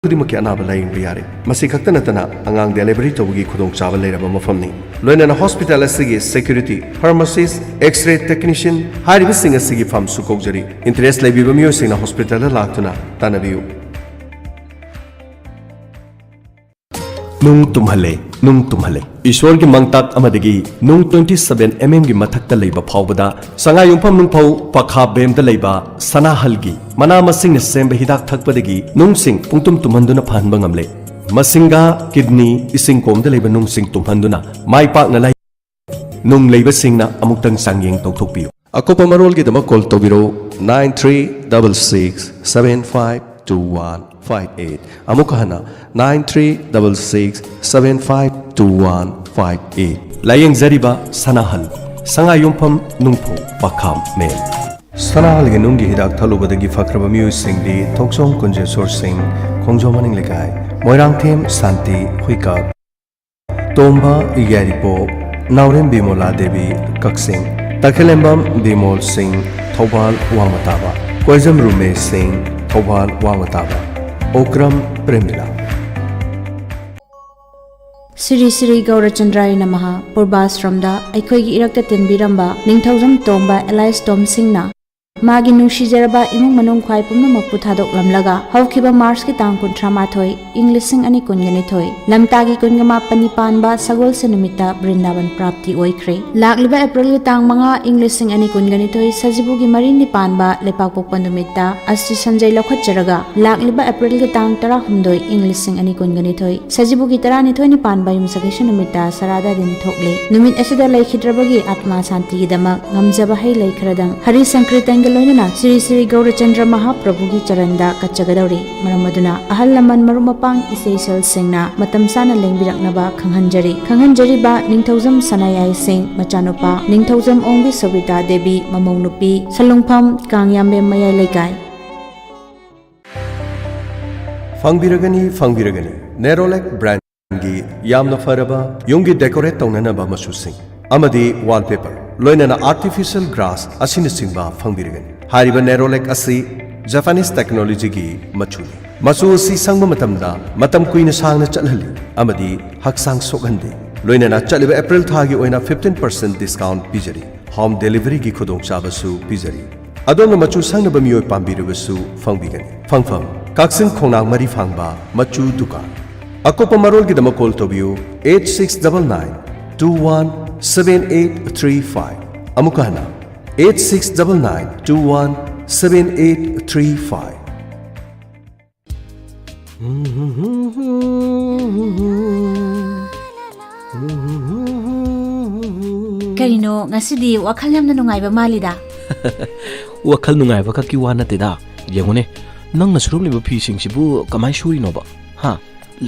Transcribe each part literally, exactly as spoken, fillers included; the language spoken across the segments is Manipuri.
ꯈꯨꯗꯤꯡꯃꯛꯀꯤ ꯑꯅꯥꯕ ꯂꯥꯌꯦꯡꯕ ꯌꯥꯔꯦ꯫ ꯃꯁꯤ ꯈꯛꯇ ꯅꯠꯇꯅ ꯑꯉꯥꯡ delivery ꯇꯧꯕꯒꯤ ꯈꯨꯗꯣꯡꯆꯥꯕ ꯂꯩꯔꯕ ꯃꯐꯝꯅꯤ꯫ ꯂꯣꯏꯅꯅ hospital ꯑꯁꯤꯒꯤ security, pharmacist, X-ray technician ꯍꯥꯏꯔꯤꯕꯁꯤꯡ ꯑꯁꯤꯒꯤ ꯐꯝꯁꯨ ꯀꯧꯖꯔꯤ꯫ Interest ꯂꯩꯕꯤꯕ ꯃꯤꯑꯣꯏꯁꯤꯡꯅ hospitalꯗ ꯂꯥꯛꯇꯨꯅ ꯇꯥꯟꯅꯕꯤꯌꯨ꯫ ꯅꯨꯡ ꯇꯨꯝꯍꯜꯂꯦ, ꯅꯨꯡ ꯇꯨꯝꯍꯜꯂꯦ꯫ ꯏꯁ꯭ꯋꯔꯒꯤ ꯃꯥꯡꯇꯥꯛ ꯑꯃꯗꯒꯤ ꯅꯨꯡ twenty seven mmꯒꯤ ꯃꯊꯛꯇ ꯂꯩꯕ ꯐꯥꯎꯕꯗ ꯁꯉꯥꯏꯌꯨꯝꯐꯝ ꯅꯨꯡꯐꯧ ꯄꯈꯥ ꯕꯦꯝꯗ ꯂꯩꯕ ꯁꯅꯥꯍꯜꯒꯤ ꯃꯅꯥ ꯃꯁꯤꯡꯅ ꯁꯦꯝꯕ ꯍꯤꯗꯥꯛ ꯊꯛꯄꯗꯒꯤ ꯅꯨꯡꯁꯤꯡ ꯄꯨꯡꯇꯨꯝ ꯇꯨꯝꯍꯟꯗꯨꯅ ꯐꯍꯟꯕ ꯉꯝꯂꯦ꯫ ꯃꯁꯤꯡꯒꯥ, kidney, ꯏꯁꯤꯡ ꯀꯣꯝꯗ ꯂꯩꯕ ꯅꯨꯡꯁꯤꯡ ꯇꯨꯝꯍꯟꯗꯨꯅ ꯃꯥꯏ ꯄꯥꯛꯅ ꯂꯥꯏ ꯅꯨꯡ ꯂꯩꯕꯁꯤꯡꯅ ꯑꯃꯨꯛꯇꯪ ꯆꯥꯡꯌꯦꯡ ꯇꯧꯊꯣꯛꯄꯤꯌꯨ꯫ ꯑꯀꯨꯞꯄ ꯃꯔꯣꯜꯒꯤꯗꯃꯛ call ꯇꯧꯕꯤꯔꯛꯎ, nine three double six seven five two one five eight꯫ ꯑꯃꯨꯛ ꯍꯟꯅ, nine three double six seven five two one five eight꯫ ꯂꯥꯌꯦꯡꯖꯔꯤꯕ ꯁꯅꯥꯍꯜ, ꯁꯉꯥꯏꯌꯨꯝꯐꯝ ꯅꯨꯡꯐꯧ ꯄꯈꯥꯝ ꯃꯦꯝ꯫ ꯁꯅꯥꯍꯜꯒꯤ ꯅꯨꯡꯒꯤ ꯍꯤꯗꯥꯛ ꯊꯛꯂꯨꯕꯗꯒꯤ ꯐꯈ꯭ꯔꯕ ꯃꯤꯑꯣꯏꯁꯤꯡꯗꯤ ꯊꯣꯛꯆꯣꯝ ꯀꯨꯟꯖꯦꯁꯣꯔ ꯁꯤꯡ, ꯈꯣꯡꯖꯣꯝ ꯃꯅꯤꯡ ꯂꯩꯀꯥꯏ, ꯃꯣꯏꯔꯥꯡꯊꯦꯝ ꯁꯥꯟꯇꯤ, ꯍꯨꯏꯀꯥꯞ, ꯇꯣꯝꯕ ꯌꯥꯏꯔꯤꯄꯣꯛ, ꯅꯥꯎꯔꯦꯝ ꯕꯤꯃꯣꯂꯥ ꯗꯦꯕꯤ, ꯀꯛꯆꯤꯡ, ꯇꯈꯦꯂꯦꯝꯕꯝ ꯕꯤꯃꯣꯜ ꯁꯤꯡ, ꯊꯧꯕꯥꯜ ꯋꯥꯡꯃ ꯇꯥꯕ, ꯀꯣꯏꯖꯝ ꯔꯨꯃꯦꯁ ꯁꯤꯡ, ꯊꯧꯕꯥꯜ ꯋꯥꯡꯃ ꯇꯥꯕ, ꯑꯣꯀ꯭ꯔꯝ ꯄ꯭ꯔꯦꯃꯤꯂꯥ꯫ ꯁ꯭ꯔꯤ ꯁ꯭ꯔꯤ ꯒꯧꯔꯆꯟꯗ꯭ꯔꯥꯌ ꯅꯃꯍ ꯄꯨꯔꯕꯥꯁ꯭ꯔꯝꯗ ꯑꯩꯈꯣꯏꯒꯤ ꯏꯔꯛꯇ ꯇꯤꯟꯕꯤꯔꯝꯕ ꯅꯤꯡꯊꯧꯖꯝ ꯇꯣꯝꯕ ꯑꯦꯂꯥꯏꯁ ꯇꯣꯝꯁꯤꯡꯅ ꯃꯥꯒꯤ ꯅꯨꯡꯁꯤꯖꯔꯕ ꯏꯃꯨꯡ ꯃꯅꯨꯡ ꯈ꯭ꯋꯥꯏ ꯄꯨꯝꯅꯃꯛꯄꯨ ꯊꯥꯗꯣꯛꯂꯝꯂꯒ ꯍꯧꯈꯤꯕ ꯃꯥꯔꯆꯀꯤ ꯇꯥꯡ ꯀꯨꯟꯊ꯭ꯔꯥ ꯃꯥꯊꯣꯏ, ꯏꯪ ꯂꯤꯁꯤꯡ ꯑꯅꯤ ꯀꯨꯟꯒ ꯅꯤꯊꯣꯏ, ꯂꯝꯇꯥꯒꯤ ꯀꯨꯟꯒ ꯃꯥꯄꯟꯅꯤ ꯄꯥꯟꯕ ꯁꯒꯣꯜꯁꯦꯟ ꯅꯨꯃꯤꯠꯇ ꯕ꯭ꯔꯤꯟꯗꯥꯕꯟ ꯄ꯭ꯔꯥꯞꯇꯤ ꯑꯣꯏꯈ꯭ꯔꯦ꯫ ꯂꯥꯛꯂꯤꯕ ꯑꯦꯄ꯭ꯔꯤꯜꯒꯤ ꯇꯥꯡ ꯃꯉꯥ, ꯏꯪ ꯂꯤꯁꯤꯡ ꯑꯅꯤ ꯀꯨꯟꯒ ꯅꯤꯊꯣꯏ, ꯁꯖꯤꯕꯨꯒꯤ ꯃꯔꯤꯅꯤ ꯄꯥꯟꯕ ꯂꯩꯄꯥꯛꯄꯣꯛꯄ ꯅꯨꯃꯤꯠꯇ ꯑꯁ꯭ꯇꯤ ꯁꯟꯖꯩ ꯂꯧꯈꯠꯆꯔꯒ ꯂꯥꯛꯂꯤꯕ ꯑꯦꯄ꯭ꯔꯤꯜꯒꯤ ꯇꯥꯡ ꯇꯔꯥꯍꯨꯝꯗꯣꯏ, ꯏꯪ ꯂꯤꯁꯤꯡ ꯑꯅꯤ ꯀꯨꯟꯒ ꯅꯤꯊꯣꯏ, ꯁꯖꯤꯕꯨꯒꯤ ꯇꯔꯥꯅꯤꯊꯣꯏꯅꯤ ꯄꯥꯟꯕ ꯌꯨꯝꯁꯀꯩꯁ ꯅꯨꯃꯤꯠꯇ ꯁꯔꯥꯗ ꯗꯤꯟ ꯊꯣꯛꯂꯤ꯫ ꯅꯨꯃꯤꯠ ꯑꯁꯤꯗ ꯂꯩꯈꯤꯗ꯭ꯔꯕꯒꯤ ꯑꯥꯠꯃꯥ ꯁꯥꯟꯇꯤꯒꯤꯗꯃꯛ ꯉꯝꯖꯕ ꯍꯩ ꯂꯩ ꯈꯔꯗꯪ ꯍꯔꯤ ꯁꯪꯀ꯭ꯔꯤꯇꯟꯒ ꯂꯣꯏꯅꯅ ꯁ꯭ꯔꯤ ꯁ꯭ꯔꯤ ꯒꯧꯔꯆꯟꯗ꯭ꯔ ꯃꯍꯥꯄ꯭ꯔꯚꯨꯒꯤ ꯆꯔꯟꯗ ꯀꯠꯆꯒꯗꯧꯔꯤ꯫ ꯃꯔꯝ ꯑꯗꯨꯅ ꯑꯍꯜ ꯂꯃꯟ, ꯃꯔꯨꯞ ꯃꯄꯥꯡ, ꯏꯆꯦ ꯏꯆꯜꯁꯤꯡꯅ ꯃꯇꯝ ꯆꯥꯅ ꯂꯦꯡꯕꯤꯔꯛꯅꯕ ꯈꯪꯍꯟꯖꯔꯤ꯫ ꯈꯪꯍꯟꯖꯔꯤꯕ ꯅꯤꯡꯊꯧꯖꯝ ꯁꯅꯥꯌꯥꯏ ꯁꯤꯡ, ꯃꯆꯥꯅꯨꯄꯥ ꯅꯤꯡꯊꯧꯖꯝ ꯑꯣꯡꯕꯤ ꯁꯣꯕꯤꯇꯥ ꯗꯦꯕꯤ, ꯃꯃꯧ ꯅꯨꯄꯤ ꯁꯂꯨꯡꯐꯝ, ꯀꯥꯡꯌꯥꯝꯕꯦꯝ ꯃꯌꯥꯏ ꯂꯩꯀꯥꯏ꯫ ꯐꯪꯕꯤꯔꯒꯅꯤ, ꯐꯪꯕꯤꯔꯒꯅꯤ꯫ Nerolac brand ꯒꯤ ꯌꯥꯝꯅ ꯐꯔꯕ ꯌꯨꯝꯒꯤ decorate ꯇꯧꯅꯅꯕ ꯃꯆꯨꯁꯤꯡ ꯑꯃꯗꯤ wallpaper, ꯂꯣꯏꯅꯅ artificial grass ꯑꯁꯤꯅꯆꯤꯡꯕ ꯐꯪꯕꯤꯔꯒꯅꯤ꯫ ꯍꯥꯏꯔꯤꯕ Nerolac ꯑꯁꯤ Japanese technology ꯒꯤ ꯃꯆꯨꯅꯤ꯫ ꯃꯆꯨ ꯑꯁꯤ ꯁꯪꯕ ꯃꯇꯝꯗ ꯃꯇꯝ ꯀꯨꯏꯅ ꯁꯥꯡꯅ ꯆꯠꯍꯜꯂꯤ ꯑꯃꯗꯤ ꯍꯛꯆꯥꯡ ꯁꯣꯛꯍꯟꯗꯦ꯫ ꯂꯣꯏꯅꯅ ꯆꯠꯂꯤꯕ ꯑꯦꯄ꯭ꯔꯤꯜ ꯊꯥꯒꯤ ꯑꯣꯏꯅ fifteen percent discount ꯄꯤꯖꯔꯤ꯫ Home deliveryꯒꯤ ꯈꯨꯗꯣꯡꯆꯥꯕꯁꯨ ꯄꯤꯖꯔꯤ꯫ ꯑꯗꯣꯝꯅ ꯃꯆꯨ ꯁꯪꯅꯕ ꯃꯤꯑꯣꯏ ꯄꯥꯝꯕꯤꯔꯕꯁꯨ ꯐꯪꯕꯤꯒꯅꯤ꯫ ꯐꯪꯐꯝ: ꯀꯛꯆꯤꯡ ꯈꯣꯡꯅꯥꯡ ꯃꯔꯤ ꯐꯥꯡꯕ ꯃꯆꯨ ꯗꯨꯀꯥꯟ꯫ ꯑꯀꯨꯞꯄ ꯃꯔꯣꯜꯒꯤꯗꯃꯛ call ꯇꯧꯕꯤꯌꯨ eight six double nine two one seven eight three five꯫ ꯑꯃꯨꯛꯀ ꯍꯟꯅ, eight six double nine two one seven eight three five꯫ ꯀꯔꯤꯅꯣ, ꯉꯁꯤꯗꯤ ꯋꯥꯈꯜ ꯌꯥꯝꯅ ꯅꯨꯡꯉꯥꯏꯕ ꯃꯥꯜꯂꯤꯗ? ꯋꯥꯈꯜ ꯅꯨꯡꯉꯥꯏꯕ ꯈꯛꯀꯤ ꯋꯥ ꯅꯠꯇꯦꯗ꯫ ꯌꯦꯡꯉꯨꯅꯦ, ꯅꯪꯅ ꯁꯨꯔꯝꯂꯤꯕ ꯐꯤꯁꯤꯡꯁꯤꯕꯨ ꯀꯃꯥꯏꯅ ꯁꯨꯔꯤꯅꯣꯕ? ꯍꯥ?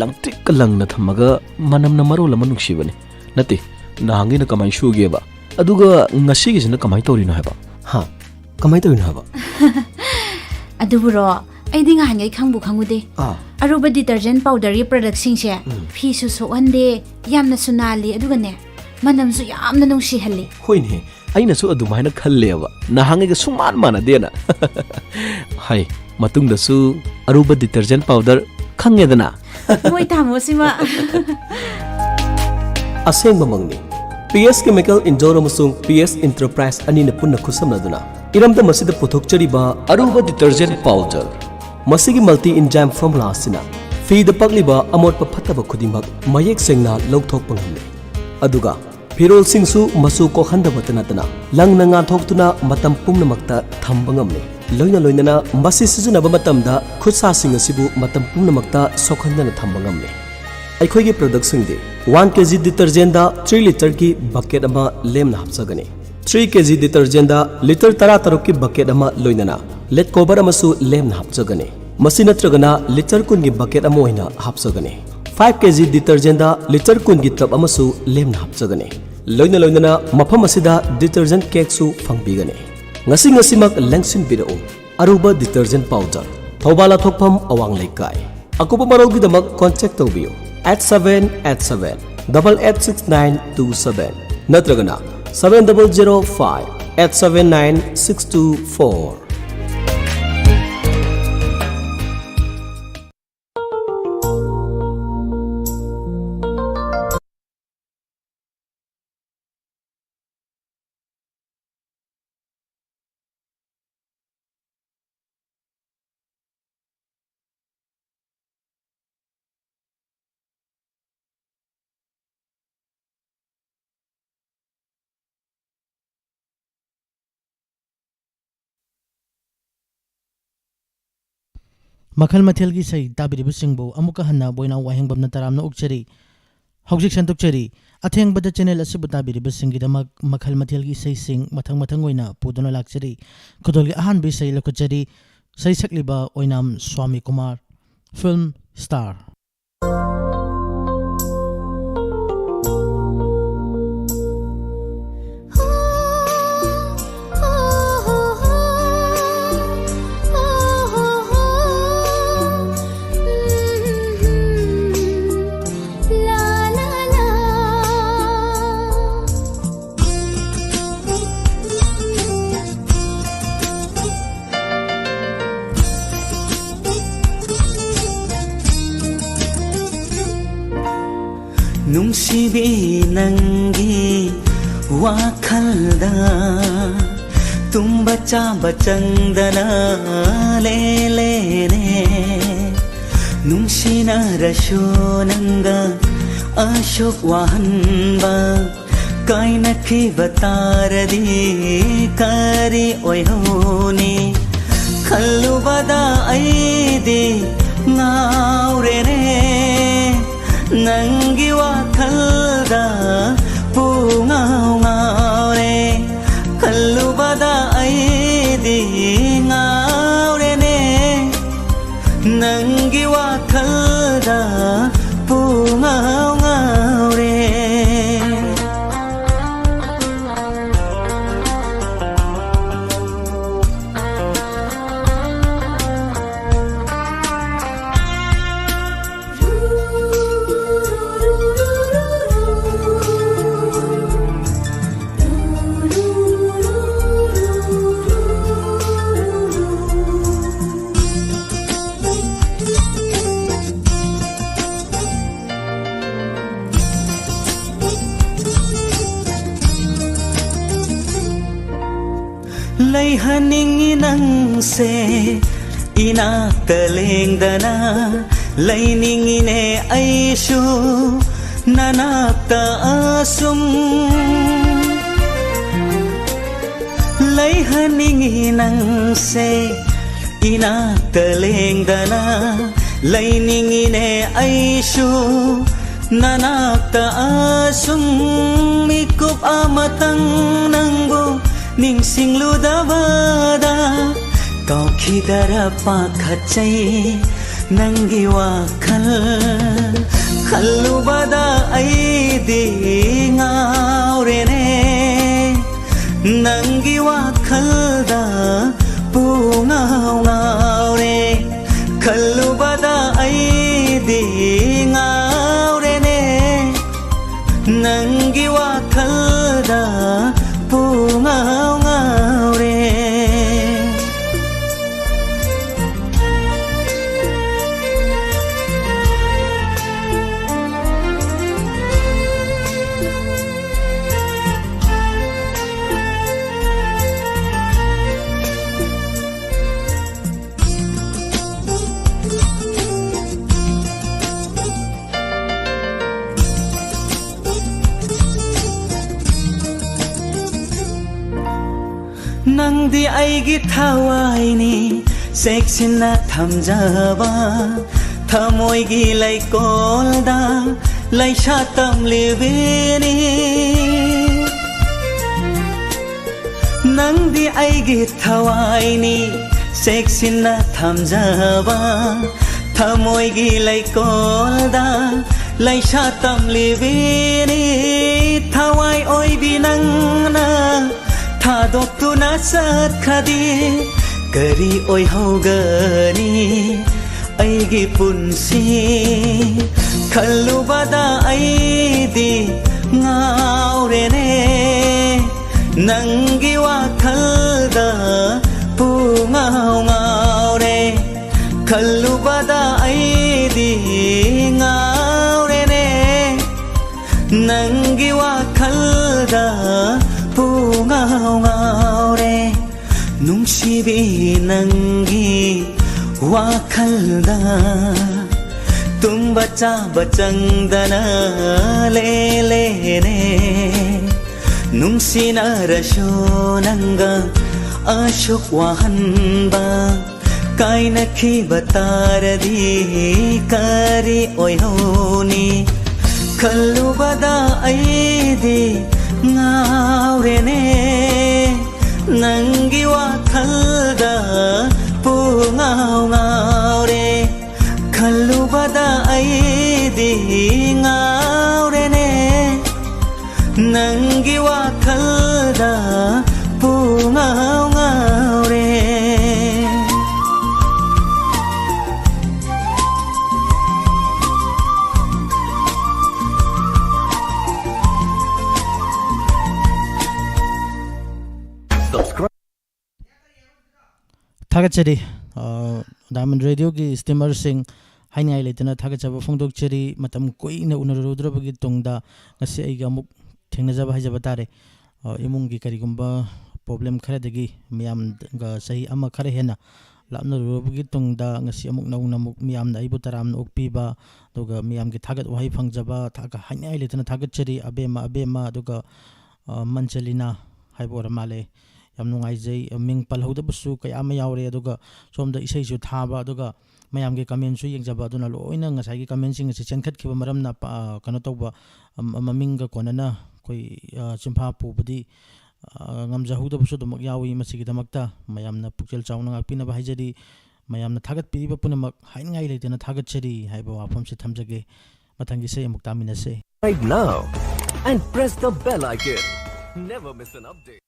ꯂꯪꯇ꯭ꯔꯤꯛꯀ ꯂꯪꯅ ꯊꯝꯃꯒ ꯃꯅꯝꯅ ꯃꯔꯣꯜ ꯑꯃ ꯅꯨꯡꯁꯤꯕꯅꯦ꯫ ꯅꯠꯇꯦ, ꯅꯍꯥꯟꯒꯤꯅ ꯀꯃꯥꯏꯅ ꯁꯨꯒꯦꯕ? ꯑꯗꯨꯒ ꯉꯁꯤꯒꯤꯁꯤꯅ ꯀꯃꯥꯏꯅ ꯇꯧꯔꯤꯅꯣ ꯍꯥꯏꯕ? ꯍꯥ? ꯀꯃꯥꯏꯅ ꯇꯧꯔꯤꯅꯣ ꯍꯥꯏꯕ? ꯑꯗꯨꯕꯨꯔꯣ, ꯑꯩꯗꯤ ꯉꯍꯥꯟꯉꯩ ꯈꯪꯕꯨ ꯈꯪꯉꯨꯗꯦ꯫ ꯑꯥ꯫ ꯑꯔꯨꯕ detergent powderꯒꯤ productꯁꯤꯡꯁꯦ ꯐꯤꯁꯨ ꯁꯣꯛꯍꯟꯗꯦ, ꯌꯥꯝꯅꯁꯨ ꯅꯥꯜꯂꯤ, ꯑꯗꯨꯒꯅꯦ, ꯃꯅꯝꯁꯨ ꯌꯥꯝꯅ ꯅꯨꯡꯁꯤꯍꯜꯂꯤ꯫ ꯍꯣꯏꯅꯦ, ꯑꯩꯅꯁꯨ ꯑꯗꯨꯃꯥꯏꯅ ꯈꯜꯂꯦꯕ, ꯅꯍꯥꯟꯉꯩꯒ ꯁꯨꯡꯃꯥꯟ ꯃꯥꯟꯅꯗꯦꯅ꯫ ꯍꯥꯏ, ꯃꯇꯨꯡꯗꯁꯨ ꯑꯔꯨꯕ detergent powder ꯈꯪꯉꯦꯗꯅ꯫ ꯃꯣꯏ ꯇꯥꯃꯣꯁꯤꯃ꯫ ꯑꯁꯦꯡꯕꯃꯛꯅꯤ꯫ ꯄꯤ ꯑꯦꯁ Chemical Indore ꯑꯃꯁꯨꯡ ꯄꯤ ꯑꯦꯁ Enterprise ꯑꯅꯤꯅ ꯄꯨꯟꯅ ꯈꯨꯠꯁꯝꯅꯗꯨꯅ ꯏꯔꯝꯗꯝ ꯑꯁꯤꯗ ꯄꯨꯊꯣꯛꯆꯔꯤꯕ ꯑꯔꯨꯕ detergent powder꯫ ꯃꯁꯤꯒꯤ multi enzyme formula ꯑꯁꯤꯅ ꯐꯤꯗ ꯄꯛꯂꯤꯕ ꯑꯃꯣꯠꯄ ꯐꯠꯇꯕ ꯈꯨꯗꯤꯡꯃꯛ ꯃꯌꯦꯛ ꯁꯦꯡꯅ ꯂꯧꯊꯣꯛꯄ ꯉꯝꯂꯦ꯫ ꯑꯗꯨꯒ ꯐꯤꯔꯣꯜꯁꯤꯡꯁꯨ ꯃꯆꯨ ꯀꯣꯛꯍꯟꯗꯕꯇ ꯅꯠꯇꯅ ꯂꯪꯅ ꯉꯥꯟꯊꯣꯛꯇꯨꯅ ꯃꯇꯝ ꯄꯨꯝꯅꯃꯛꯇ ꯊꯝꯕ ꯉꯝꯂꯦ꯫ ꯂꯣꯏꯅ ꯂꯣꯏꯅꯅ ꯃꯁꯤ ꯁꯤꯖꯤꯟꯅꯕ ꯃꯇꯝꯗ ꯈꯨꯠꯁꯥꯁꯤꯡ ꯑꯁꯤꯕꯨ ꯃꯇꯝ ꯄꯨꯝꯅꯃꯛꯇ ꯁꯣꯛꯍꯟꯗꯅ ꯊꯝꯕ ꯉꯝꯂꯦ꯫ ꯑꯩꯈꯣꯏꯒꯤ productꯁꯤꯡꯗꯤ one kg detergentꯗ three litreꯒꯤ bucket ꯑꯃ ꯂꯦꯝꯅ ꯍꯥꯞꯆꯒꯅꯤ꯫ Three kg detergentꯗ litre ꯇꯔꯥꯇꯔꯨꯛꯀꯤ bucket ꯑꯃ ꯂꯣꯏꯅꯅ ꯂꯦꯠ cover ꯑꯃꯁꯨ ꯂꯦꯝꯅ ꯍꯥꯞꯆꯒꯅꯤ꯫ ꯃꯁꯤ ꯅꯠꯇ꯭ꯔꯒꯅ litre ꯀꯨꯟꯒꯤ bucket ꯑꯃ ꯑꯣꯏꯅ ꯍꯥꯞꯆꯒꯅꯤ꯫ Five kg detergentꯗ litre ꯀꯨꯟꯒꯤ tub ꯑꯃꯁꯨ ꯂꯦꯝꯅ ꯍꯥꯞꯆꯒꯅꯤ꯫ ꯂꯣꯏꯅ ꯂꯣꯏꯅꯅ ꯃꯐꯝ ꯑꯁꯤꯗ detergent cakeꯁꯨ ꯐꯪꯕꯤꯒꯅꯤ꯫ ꯉꯁꯤ ꯉꯁꯤꯃꯛ ꯂꯦꯡꯁꯤꯟꯕꯤꯔꯛꯎ꯫ ꯑꯔꯨꯕ detergent powder, ꯊꯧꯕꯥꯜ ꯂꯥꯊꯣꯛꯐꯝ ꯑꯋꯥꯡ ꯂꯩꯀꯥꯏ꯫ ꯑꯀꯨꯞꯄ ꯃꯔꯣꯜꯒꯤꯗꯃꯛ contact ꯇꯧꯕꯤꯌꯨ eight seven eight seven double eight six nine two seven ꯅꯠꯇ꯭ꯔꯒꯅ seven double zero five eight seven nine six two four꯫ ꯃꯈꯜ ꯃꯊꯦꯜꯒꯤ ꯏꯁꯩ ꯇꯥꯕꯤꯔꯤꯕꯁꯤꯡꯕꯨ ꯑꯃꯨꯛꯀ ꯍꯟꯅ ꯕꯣꯏꯅꯥꯎ ꯋꯥꯍꯦꯡꯕꯝꯅ ꯇꯔꯥꯝꯅ ꯑꯣꯛꯆꯔꯤ꯫ ꯍꯧꯖꯤꯛ ꯁꯟꯗꯣꯛꯆꯔꯤ꯫ ꯑꯊꯦꯡꯕꯗ ꯆꯦꯅꯦꯜ ꯑꯁꯤꯕꯨ ꯇꯥꯕꯤꯔꯤꯕꯁꯤꯡꯒꯤꯗꯃꯛ ꯃꯈꯜ ꯃꯊꯦꯜꯒꯤ ꯏꯁꯩꯁꯤꯡ ꯃꯊꯪ ꯃꯊꯪ ꯑꯣꯏꯅ ꯄꯨꯗꯨꯅ ꯂꯥꯛꯆꯔꯤ꯫ ꯈꯨꯗꯣꯜꯒꯤ ꯑꯍꯥꯟꯕ ꯏꯁꯩ ꯂꯧꯈꯠꯆꯔꯤ꯫ ꯏꯁꯩ ꯁꯛꯂꯤꯕ ꯑꯣꯏꯅꯥꯝ ꯁ꯭ꯋꯥꯃꯤ ꯀꯨꯃꯥꯔ, ꯐꯤꯜꯝ ꯁ꯭ꯇꯥꯔ꯫ ꯅꯨꯡꯁꯤꯕꯤ, ꯅꯪꯒꯤ ꯋꯥꯈꯜꯗ ꯇꯨꯝꯕ ꯆꯥꯕ ꯆꯪꯗꯅ ꯂꯦꯂꯦꯅꯦ꯫ ꯅꯨꯡꯁꯤꯅꯔꯁꯨ ꯅꯪꯒ ꯑꯁꯨꯛ ꯋꯥꯍꯟꯕ ꯀꯥꯏꯅꯈꯤꯕ ꯇꯥꯔꯗꯤ ꯀꯔꯤ ꯑꯣꯏꯍꯧꯅꯤ? ꯈꯜꯂꯨꯕꯗ ꯑꯩꯗꯤ ꯉꯥꯎꯔꯦꯅꯦ, ꯅꯪꯒꯤ ꯋꯥꯈꯜꯗ ꯄꯨꯡꯉꯥꯎ ꯉꯥꯎꯔꯦ꯫ ꯈꯜꯂꯨꯕꯗ ꯑꯩꯗꯤ ꯉꯥꯎꯔꯦꯅꯦ, ꯅꯪꯒꯤ ꯋꯥꯈꯜꯗ ꯄꯨꯡꯉꯥꯎ ꯉꯥꯎꯔꯦ꯫ ꯂꯩꯍꯟꯅꯤꯡꯉꯤ ꯅꯪꯁꯦ ꯏꯅꯥꯛꯇ ꯂꯦꯡꯗꯅ, ꯂꯩꯅꯤꯡꯉꯤꯅꯦ ꯑꯩꯁꯨ ꯅꯅꯥꯛꯇ ꯑꯁꯨꯝ꯫ ꯂꯩꯍꯟꯅꯤꯡꯉꯤ ꯅꯪꯁꯦ ꯏꯅꯥꯛꯇ ꯂꯦꯡꯗꯅ ꯂꯩꯅꯤꯡꯉꯤꯅꯦ ꯑꯩꯁꯨ, ꯅꯅꯥꯛꯇ ꯑꯁꯨꯝ ꯃꯤꯀꯨꯞ ꯑꯃꯇꯪ ꯅꯪꯕꯨ ꯅꯤꯡꯁꯤꯡꯂꯨꯗꯕꯗ ꯀꯥꯎꯈꯤꯗꯔ ꯄꯥꯈꯠꯆꯩ ꯅꯪꯒꯤ ꯋꯥꯈꯜ ꯈꯜꯂꯨꯕꯗ ꯑꯩꯗꯤ ꯉꯥꯎꯔꯦꯅꯦ ꯅꯪꯒꯤ ꯋꯥꯈꯜꯗ ꯄꯨꯡꯉꯥꯎ ꯉꯥꯎꯔꯦ ꯈꯜꯂꯨꯕꯗ ꯑꯩꯗꯤ ꯉꯥꯎꯔꯦꯅꯦ ꯅꯪꯒꯤ ꯋꯥꯈꯜꯗ ꯄꯨꯡꯉꯥꯎ ꯉꯥꯎꯔꯦ ꯅꯪꯗꯤ ꯑꯩꯒꯤ ꯊꯋꯥꯏꯅꯤ ꯆꯦꯛꯁꯤꯟꯅ ꯊꯝꯖꯕ ꯊꯃꯣꯏꯒꯤ ꯂꯩꯀꯣꯜꯗ ꯂꯩꯁꯥ ꯇꯝꯂꯤꯕꯤꯅꯤ ꯅꯪꯗꯤ ꯑꯩꯒꯤ ꯊꯋꯥꯏꯅꯤ ꯆꯦꯛꯁꯤꯟꯅ ꯊꯝꯖꯕ ꯊꯃꯣꯏꯒꯤ ꯂꯩꯀꯣꯜꯗ ꯂꯩꯁꯥ ꯇꯝꯂꯤꯕꯤꯅꯤ ꯊꯋꯥꯏ ꯑꯣꯏꯕꯤ ꯅꯪꯅ ꯊꯥꯗꯣꯛꯇꯨꯅ ꯆꯠꯈ꯭ꯔꯗꯤ ꯀꯔꯤ ꯑꯣꯏꯍꯧꯒꯅꯤ ꯑꯩꯒꯤ ꯄꯨꯟꯁꯤ ꯈꯜꯂꯨꯕꯗ ꯑꯩꯗꯤ ꯉꯥꯎꯔꯦꯅꯦ ꯅꯪꯒꯤ ꯋꯥꯈꯜꯗ ꯄꯨꯡꯉꯥꯎ ꯉꯥꯎꯔꯦ ꯈꯜꯂꯨꯕꯗ ꯑꯩꯗꯤ ꯉꯥꯎꯔꯦꯅꯦ ꯅꯪꯒꯤ ꯋꯥꯈꯜꯗ ꯄꯨꯡꯉꯥꯎ ꯉꯥꯎꯔꯦ ꯅꯨꯡꯁꯤꯕꯤ ꯅꯪꯒꯤ ꯋꯥꯈꯜꯗ ꯇꯨꯝꯕ ꯆꯥꯕ ꯆꯪꯗꯅ ꯂꯦꯂꯦꯅꯦ ꯅꯨꯡꯁꯤꯅꯔꯁꯨ ꯅꯪꯒ ꯑꯁꯨꯛ ꯋꯥꯍꯟꯕ ꯀꯥꯏꯅꯈꯤꯕ ꯇꯥꯔꯗꯤ ꯀꯔꯤ ꯑꯣꯏꯍꯧꯅꯤ? ꯈꯜꯂꯨꯕꯗ ꯑꯩꯗꯤ ꯉꯥꯎꯔꯦꯅꯦ, ꯅꯪꯒꯤ ꯋꯥꯈꯜꯗ ꯄꯨꯡꯉꯥꯎ ꯉꯥꯎꯔꯦ꯫ ꯈꯜꯂꯨꯕꯗ ꯑꯩꯗꯤ ꯉꯥꯎꯔꯦꯅꯦ, ꯅꯪꯒꯤ ꯋꯥꯈꯜꯗ ꯄꯨꯡꯉꯥꯎ ꯉꯥꯎꯔꯦ꯫ ꯊꯥꯒꯠꯆꯔꯤ꯫ ꯑ, Diamond Radio ꯒꯤ ꯏꯁꯇ꯭ꯔꯤꯃꯔꯁꯤꯡ, ꯍꯥꯏꯅꯤꯡꯉꯥꯏ ꯂꯩꯇꯅ ꯊꯥꯒꯠꯆꯕ ꯐꯣꯡꯗꯣꯛꯆꯔꯤ꯫ ꯃꯇꯝ ꯀꯨꯏꯅ ꯎꯅꯔꯨꯗ꯭ꯔꯕꯒꯤ ꯇꯨꯡꯗ ꯉꯁꯤ ꯑꯩꯒ ꯑꯃꯨꯛ ꯊꯦꯡꯅꯖꯕ ꯍꯥꯏꯖꯕ ꯇꯥꯔꯦ꯫ ꯑ, ꯏꯃꯨꯡꯒꯤ ꯀꯔꯤꯒꯨꯝꯕ ꯄ꯭ꯔꯣꯕ꯭ꯂꯦꯝ ꯈꯔꯗꯒꯤ ꯃꯤꯌꯥꯝꯒ ꯆꯍꯤ ꯑꯃ ꯈꯔ ꯍꯦꯟꯅ ꯂꯥꯞꯅꯔꯨꯔꯕꯒꯤ ꯇꯨꯡꯗ ꯉꯁꯤ ꯑꯃꯨꯛ ꯅꯧꯅ ꯑꯃꯨꯛ ꯃꯤꯌꯥꯝꯅ ꯑꯩꯕꯨ ꯇꯔꯥꯝꯅ ꯑꯣꯛꯄꯤꯕ, ꯑꯗꯨꯒ ꯃꯤꯌꯥꯝꯒꯤ ꯊꯥꯒꯠ ꯋꯥꯍꯩ ꯐꯪꯖꯕ, ꯊꯥꯒ-, ꯍꯥꯏꯅꯤꯡꯉꯥꯏ ꯂꯩꯇꯅ ꯊꯥꯒꯠꯆꯔꯤ꯫ ꯑꯕꯦꯝꯃ, ꯑꯕꯦꯝꯃ, ꯑꯗꯨꯒ, ꯑ, ꯃꯟꯆꯂꯤꯅꯥ ꯍꯥꯏꯕ ꯑꯣꯏꯔ ꯃꯥꯜꯂꯦ꯫ ꯌꯥꯝ ꯅꯨꯡꯉꯥꯏꯖꯩ꯫ ꯃꯤꯡ ꯄꯜꯍꯧꯗꯕꯁꯨ ꯀꯌꯥ ꯑꯃ ꯌꯥꯎꯔꯦ꯫ ꯑꯗꯨꯒ ꯁꯣꯝꯗ ꯏꯁꯩꯁꯨ ꯊꯥꯕ, ꯑꯗꯨꯒ ꯃꯌꯥꯝꯒꯤ ꯀꯃꯦꯟꯁꯨ ꯌꯦꯡꯖꯕ꯫ ꯑꯗꯨꯅ ꯂꯣꯏꯅ ꯉꯁꯥꯏꯒꯤ ꯀꯃꯦꯟꯁꯤꯡ ꯑꯁꯤ ꯆꯦꯟꯈꯠꯈꯤꯕ ꯃꯔꯝꯅ ꯄ-, ꯀꯩꯅꯣ ꯇꯧꯕ, ꯑꯝ-, ꯃꯃꯤꯡꯒ ꯀꯣꯟꯅꯅ ꯑꯩꯈꯣꯏ, ꯑ, ꯆꯤꯟꯐꯥ ꯄꯨꯕꯗꯤ, ꯑ, ꯉꯝꯖꯍꯧꯗꯕꯁꯨ ꯑꯗꯨꯃꯛ ꯌꯥꯎꯏ꯫ ꯃꯁꯤꯒꯤꯗꯃꯛꯇ ꯃꯌꯥꯝꯅ ꯄꯨꯛꯆꯦꯜ ꯆꯥꯎꯅ ꯉꯥꯛꯄꯤꯅꯕ ꯍꯥꯏꯖꯔꯤ꯫ ꯃꯌꯥꯝꯅ ꯊꯥꯒꯠꯄꯤꯔꯤꯕ ꯄꯨꯝꯅꯃꯛ ꯍꯥꯏꯅꯤꯡꯉꯥꯏ ꯂꯩꯇꯅ ꯊꯥꯒꯠꯆꯔꯤ ꯍꯥꯏꯕ ꯋꯥꯐꯝꯁꯤ ꯊꯝꯖꯒꯦ꯫ ꯃꯊꯪꯒꯤ ꯏꯁꯩ ꯑꯃꯨꯛ ꯇꯥꯃꯤꯟꯅꯁꯦ꯫ Right now and press the bell icon. Never miss an update.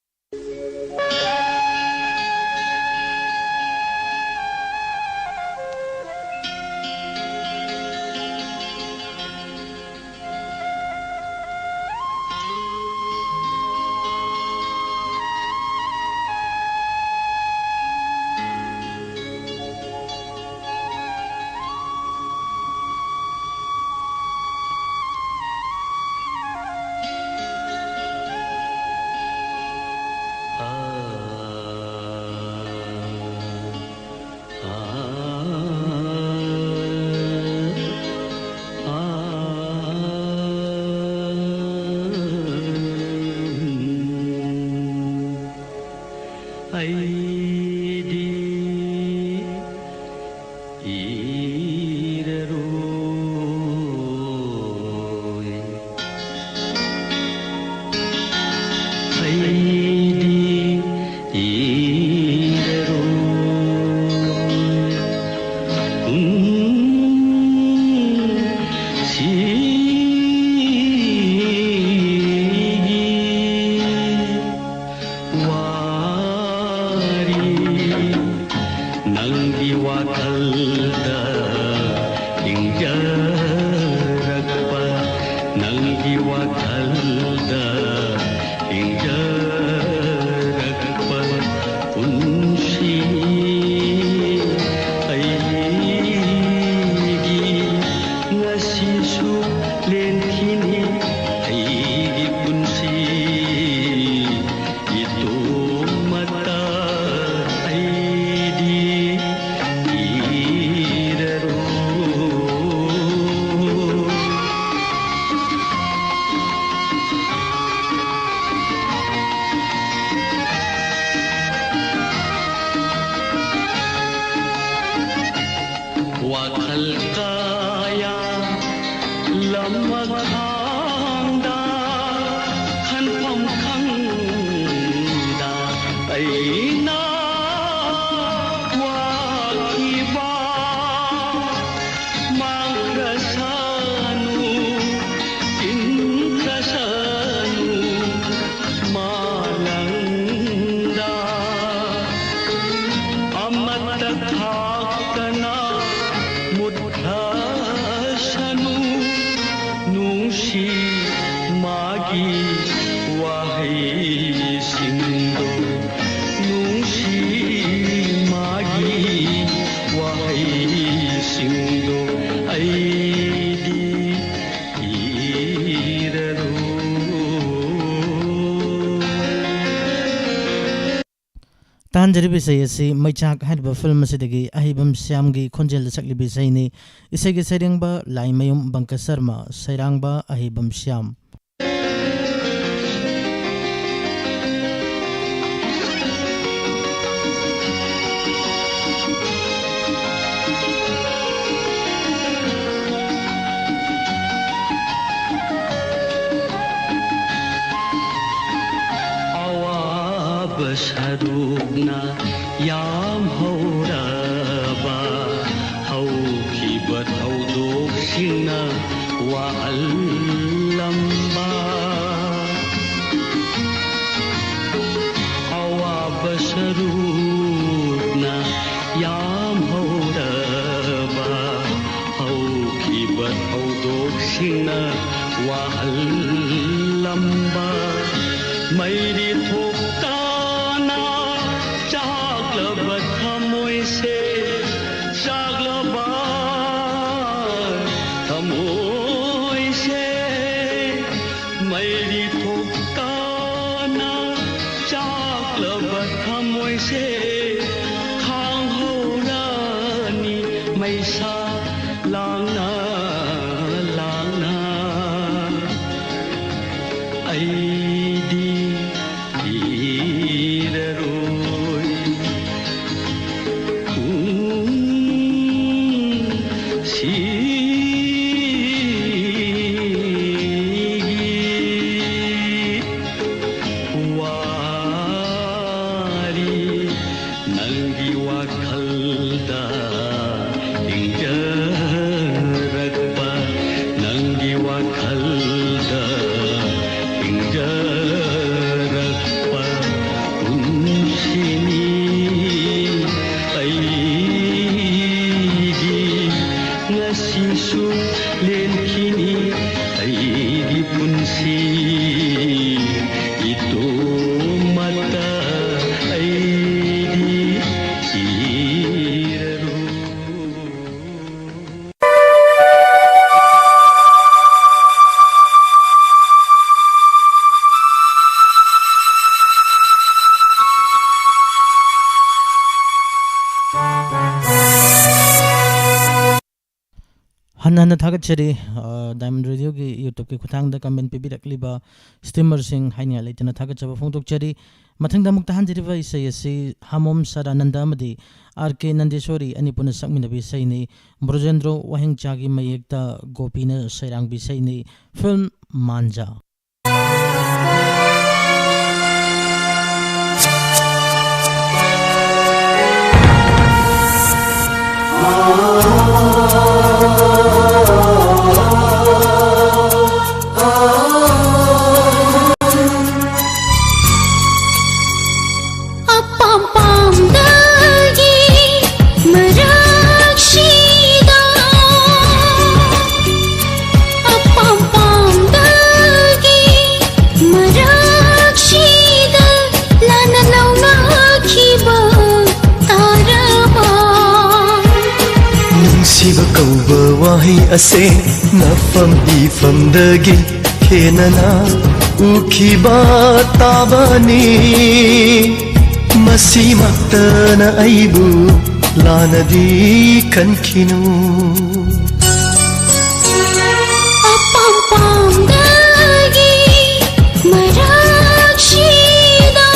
ꯍꯤꯡꯖꯔꯛꯄ ꯅꯪꯒꯤ ꯋꯥꯈꯜꯗ ꯍꯤꯡꯖꯔꯛꯄ ꯄꯨꯟꯁꯤ ꯑꯩꯒꯤ ꯉꯁꯤꯁꯨ ꯂꯦꯟꯈꯤꯅꯤ ꯑꯩꯒꯤ ꯄꯨꯟꯁꯤ ꯏꯇꯣꯝꯇ ꯑꯩꯗꯤ ꯊꯤꯔꯔꯣꯏ꯫ ꯋꯥꯈꯜ ꯀꯌꯥ ꯂꯃꯈꯥꯡꯗ ꯈꯟꯐꯝ ꯈꯪꯗ ꯑꯩꯅ ꯋꯥꯈꯤꯕ ꯃꯥꯡꯈ꯭ꯔꯁꯅꯨ, ꯆꯤꯟꯈ꯭ꯔꯁꯅꯨ ꯃꯥꯂꯪꯗ꯫ ꯑꯃꯠꯇ ꯈꯥꯛꯇꯅ ꯃꯨꯠꯈ꯭ꯔꯁꯅꯨ ꯅꯨꯡꯁꯤ ꯃꯥꯒꯤ ꯋꯥꯍꯩꯁꯤꯡꯗꯣ, ꯅꯨꯡꯁꯤ ꯃꯥꯒꯤ ꯋꯥꯍꯩꯁꯤꯡꯗꯣ ꯑꯩꯗꯤ ꯏꯔꯔꯣꯏ꯫ ꯇꯥꯍꯟꯖꯔꯤꯕ ꯏꯁꯩ ꯑꯁꯤ ꯃꯩꯆꯥꯛ ꯍꯥꯏꯔꯤꯕ ꯐꯤꯂꯝ ꯑꯁꯤꯗꯒꯤ ꯑꯍꯩꯕꯝ ꯁ꯭ꯌꯥꯝꯒꯤ ꯈꯣꯟꯖꯦꯜꯗ ꯁꯛꯂꯤꯕ ꯏꯁꯩꯅꯤ꯫ ꯏꯁꯩꯒꯤ ꯁꯩꯔꯦꯡꯕ ꯂꯥꯏꯃꯌꯨꯝ ꯕꯪꯀ ꯁꯔꯃ, ꯁꯩꯔꯥꯡꯕ ꯑꯍꯩꯕꯝ ꯁ꯭ꯌꯥꯝ꯫ ꯑꯋꯥꯕ ꯁꯔꯨꯛꯅ ꯌꯥꯝ ꯍꯧꯔꯕ ꯍꯧꯈꯤꯕ ꯊꯧꯗꯣꯛꯁꯤꯡꯅ ꯋꯥꯍꯜꯂꯝꯕ꯫ ꯑꯋꯥꯕ ꯁꯔꯨꯛꯅ ꯌꯥꯝ ꯍꯧꯔꯕ ꯍꯧ ꯊꯧꯗꯣꯛꯁꯤꯡꯅ ꯋꯥꯍꯜꯂꯝꯕ ꯃꯩꯔꯤ ꯊꯣꯛꯇꯅ ꯆꯥꯛꯂꯕ ꯊꯃꯣꯏꯁꯦ, ꯆꯥꯛꯂꯕ ꯊꯃꯣꯏꯁꯦ, ꯃꯩꯔꯤ ꯊꯣꯛꯇꯅ ꯆꯥꯛꯂꯕ ꯊꯃꯣꯏꯁꯦ ꯈꯥꯡꯍꯧꯔꯅꯤ ꯃꯩꯁꯥ ꯂꯥꯡꯅ ꯂꯥꯡꯅ꯫ ꯑꯩꯗꯤ ꯊꯤꯔꯔꯣꯏ꯫ ꯄꯨꯟꯁꯤꯒꯤ ꯋꯥꯔꯤ ꯅꯪꯒꯤ ꯋꯥꯈꯜꯗ ꯏꯪꯖꯔꯛꯄ, ꯅꯪꯒꯤ ꯋꯥꯈꯜꯗ ꯏꯪꯖꯔꯛꯄ ꯄꯨꯟꯁꯤꯅꯤ ꯑꯩꯒꯤ꯫ ꯉꯁꯤꯁꯨ ꯂꯦꯟꯈꯤꯅꯤ ꯑꯩꯒꯤ ꯄꯨꯟꯁꯤ ꯏꯇꯣꯝꯃꯇ꯫ ꯑꯩꯗꯤ ꯊꯤꯔꯔꯣꯏ꯫ ꯍꯟꯅ ꯍꯟꯅ ꯊꯥꯒꯠꯆꯔꯤ, ꯑ, Diamond Radio ꯒꯤ YouTube ꯀꯤ ꯈꯨꯠꯊꯥꯡꯗ comment ꯄꯤꯕꯤꯔꯛꯂꯤꯕ streamer ꯁꯤꯡ ꯍꯥꯏꯅꯤꯡꯉꯥꯏ ꯂꯩꯇꯅ ꯊꯥꯒꯠꯆꯕ ꯐꯣꯡꯗꯣꯛꯆꯔꯤ꯫ ꯃꯊꯪꯗ ꯑꯃꯨꯛ ꯇꯥꯍꯟꯖꯔꯤꯕ ꯏꯁꯩ ꯑꯁꯤ ꯍꯥꯃꯣꯝ ꯁꯗꯥꯅꯟꯗ ꯑꯃꯗꯤ ꯑꯥꯔ ꯀꯦ ꯅꯟꯗꯦꯁꯣꯔꯤ ꯑꯅꯤ ꯄꯨꯟꯅ ꯁꯛꯃꯤꯟꯅꯕ ꯏꯁꯩꯅꯤ꯫ ꯕ꯭ꯔꯣꯖꯦꯟꯗ꯭ꯔꯣ ꯋꯥꯍꯦꯡꯆꯥꯒꯤ ꯃꯌꯦꯛꯇ ꯒꯣꯄꯤꯅ ꯁꯩꯔꯥꯡꯕ ꯏꯁꯩꯅꯤ꯫ Film ꯃꯥꯟꯖꯥ꯫ ꯑꯄꯥꯝ ꯄꯥꯝꯗꯒꯤ ꯃꯔꯛꯁꯤꯗ ꯑꯁꯦꯡ ꯅꯐꯝ ꯏꯐꯝꯗꯒꯤ ꯈꯦꯠꯅꯅ ꯎꯈꯤꯕ ꯇꯥꯕꯅꯤ꯫ ꯃꯁꯤꯃꯛꯇꯅ ꯑꯩꯕꯨ ꯂꯥꯟꯅꯗꯤ ꯈꯟꯈꯤꯅꯨ꯫ ꯑꯄꯥꯝ ꯄꯥꯝꯗꯒꯤ ꯃꯔꯛꯁꯤꯗ꯫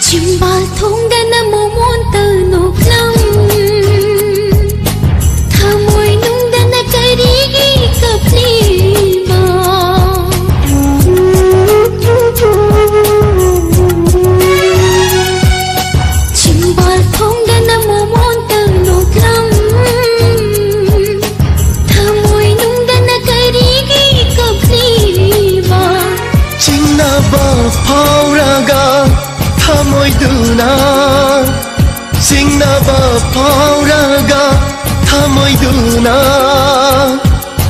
ꯆꯤꯝꯕꯥꯜ ꯊꯣꯡꯗꯅ ꯃꯣꯃꯣꯟ ꯇꯧꯅꯣꯛꯂꯝ, ꯊꯃꯣꯏ ꯅꯨꯡꯗꯅ ꯀꯔꯤꯒꯤ ꯀꯞꯂꯤꯕ? ꯆꯤꯝꯕꯥꯜ ꯊꯣꯡꯗꯅ ꯃꯣꯃꯣꯟ ꯇꯧꯅꯣꯛꯂꯝ, ꯊꯃꯣꯏ ꯅꯨꯡꯗꯅ ꯀꯔꯤꯒꯤ ꯀꯞꯂꯤꯕ? ꯆꯤꯡꯅꯕ ꯐꯥꯎꯔꯒ ꯊꯃꯣꯏꯗꯨꯅ, ꯆꯤꯡꯅꯕ ꯐꯥꯎꯔꯒ ꯊꯃꯣꯏꯗꯨꯅ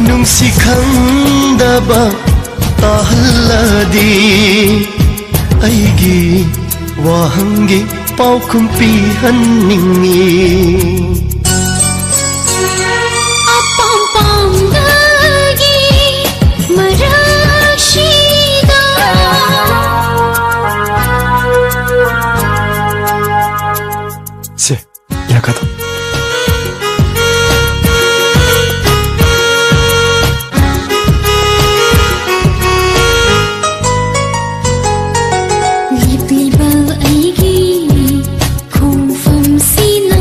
ꯅꯨꯡꯁꯤ ꯈꯪꯗꯕ ꯇꯥꯍꯜꯂꯗꯤ ꯑꯩꯒꯤ ꯋꯥꯍꯪꯒꯤ ꯄꯥꯎꯈꯨꯝ ꯄꯤꯍꯟꯅꯤꯡꯏ꯫ ꯑꯄꯥꯝ ꯄꯥꯝꯗꯒꯤ ꯃꯔꯛꯁꯤꯗ꯫ ꯁꯦ, ꯌꯥꯒꯗ꯭ꯔꯣ? ꯂꯦꯞꯂꯤꯕ ꯑꯩꯒꯤ ꯈꯣꯡꯐꯝꯁꯤꯅ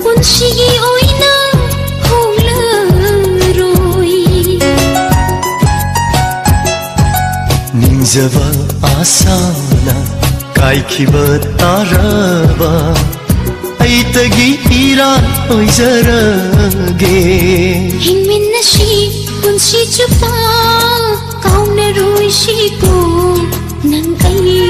ꯄꯨꯟꯁꯤꯒꯤ ꯑꯣꯏꯅ ꯍꯣꯡꯂꯔꯣꯏ꯫ ꯅꯤꯡꯖꯕ ꯑꯥꯁꯥꯅ ꯀꯥꯏꯈꯤꯕ ꯇꯥꯔꯕ ꯑꯩꯇꯒꯤ ꯏꯔꯥꯜ ꯑꯣꯏꯖꯔꯒꯦ꯫ ꯍꯤꯡꯃꯤꯟꯅꯁꯤ ꯄꯨꯟꯁꯤ ꯁꯤ ꯆꯨꯞꯄ ꯀꯥꯎꯅꯔꯣꯏꯁꯤꯀꯣ ꯅꯪ ꯑꯩ꯫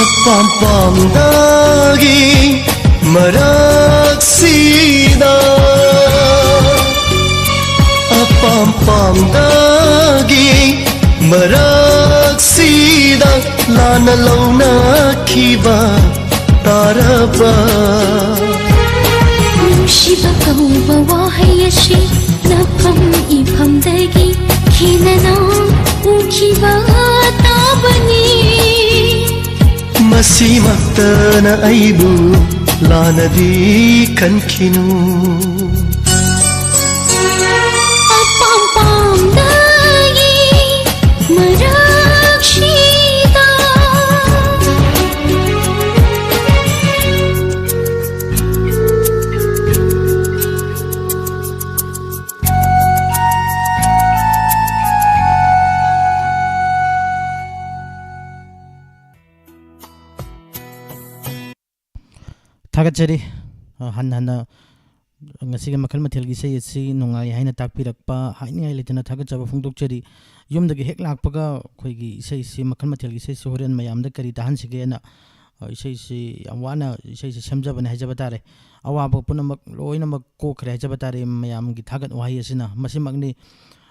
ꯑꯄꯥꯝ ꯄꯥꯝꯗꯒꯤ ꯃꯔꯛꯁꯤꯗ, ꯑꯄꯥꯝ ꯄꯥꯝꯗꯒꯤ ꯃꯔꯛꯁꯤꯗ ꯂꯥꯟꯅ ꯂꯧꯅꯈꯤꯕ ꯇꯥꯔꯕ꯫ ꯅꯨꯡꯁꯤꯕ ꯀꯧꯕ ꯋꯥꯍꯩ ꯑꯁꯤ ꯅꯐꯝ ꯏꯐꯝꯗꯒꯤ ꯈꯦꯠꯅꯅ ꯎꯈꯤꯕ ꯇꯥꯕꯅꯤ꯫ ꯃꯁꯤꯃꯛꯇꯅ ꯑꯩꯕꯨ ꯂꯥꯟꯅꯗꯤ ꯈꯟꯈꯤꯅꯨ꯫ ꯑꯄꯥꯝ ꯄꯥꯝꯗꯒꯤ ꯃꯔꯛꯁꯤꯗ꯫ ꯊꯥꯒꯠꯆꯔꯤ꯫ ꯑ, ꯍꯟꯅ ꯍꯟꯅ ꯉꯁꯤꯒꯤ ꯃꯈꯜ ꯃꯊꯦꯜꯒꯤ ꯏꯁꯩ ꯑꯁꯤ ꯅꯨꯡꯉꯥꯏ ꯍꯥꯏꯅ ꯇꯥꯛꯄꯤꯔꯛꯄ ꯍꯥꯏꯅꯤꯡꯉꯥꯏ ꯂꯩꯇꯅ ꯊꯥꯒꯠꯆꯕ ꯐꯣꯡꯗꯣꯛꯆꯔꯤ꯫ ꯌꯨꯝꯗꯒꯤ ꯍꯦꯛ ꯂꯥꯛꯄꯒ ꯑꯩꯈꯣꯏꯒꯤ ꯏꯁꯩꯁꯤ, ꯃꯈꯜ ꯃꯊꯦꯜꯒꯤ ꯏꯁꯩꯁꯤ ꯍꯣꯔꯦꯟ ꯃꯌꯥꯝꯗ ꯀꯔꯤ ꯇꯥꯍꯟꯁꯤꯒꯦꯅ, ꯑ, ꯏꯁꯩꯁꯤ ꯌꯥꯝ ꯋꯥꯅ ꯏꯁꯩꯁꯤ ꯁꯦꯝꯖꯕꯅꯤ ꯍꯥꯏꯖꯕ ꯇꯥꯔꯦ꯫ ꯑꯋꯥꯕ ꯄꯨꯝꯅꯃꯛ ꯂꯣꯏꯅꯃꯛ ꯀꯣꯛꯈ꯭ꯔꯦ ꯍꯥꯏꯖꯕ ꯇꯥꯔꯦ ꯃꯌꯥꯝꯒꯤ ꯊꯥꯒꯠ ꯋꯥꯍꯩ ꯑꯁꯤꯅ꯫ ꯃꯁꯤꯃꯛꯅꯤ,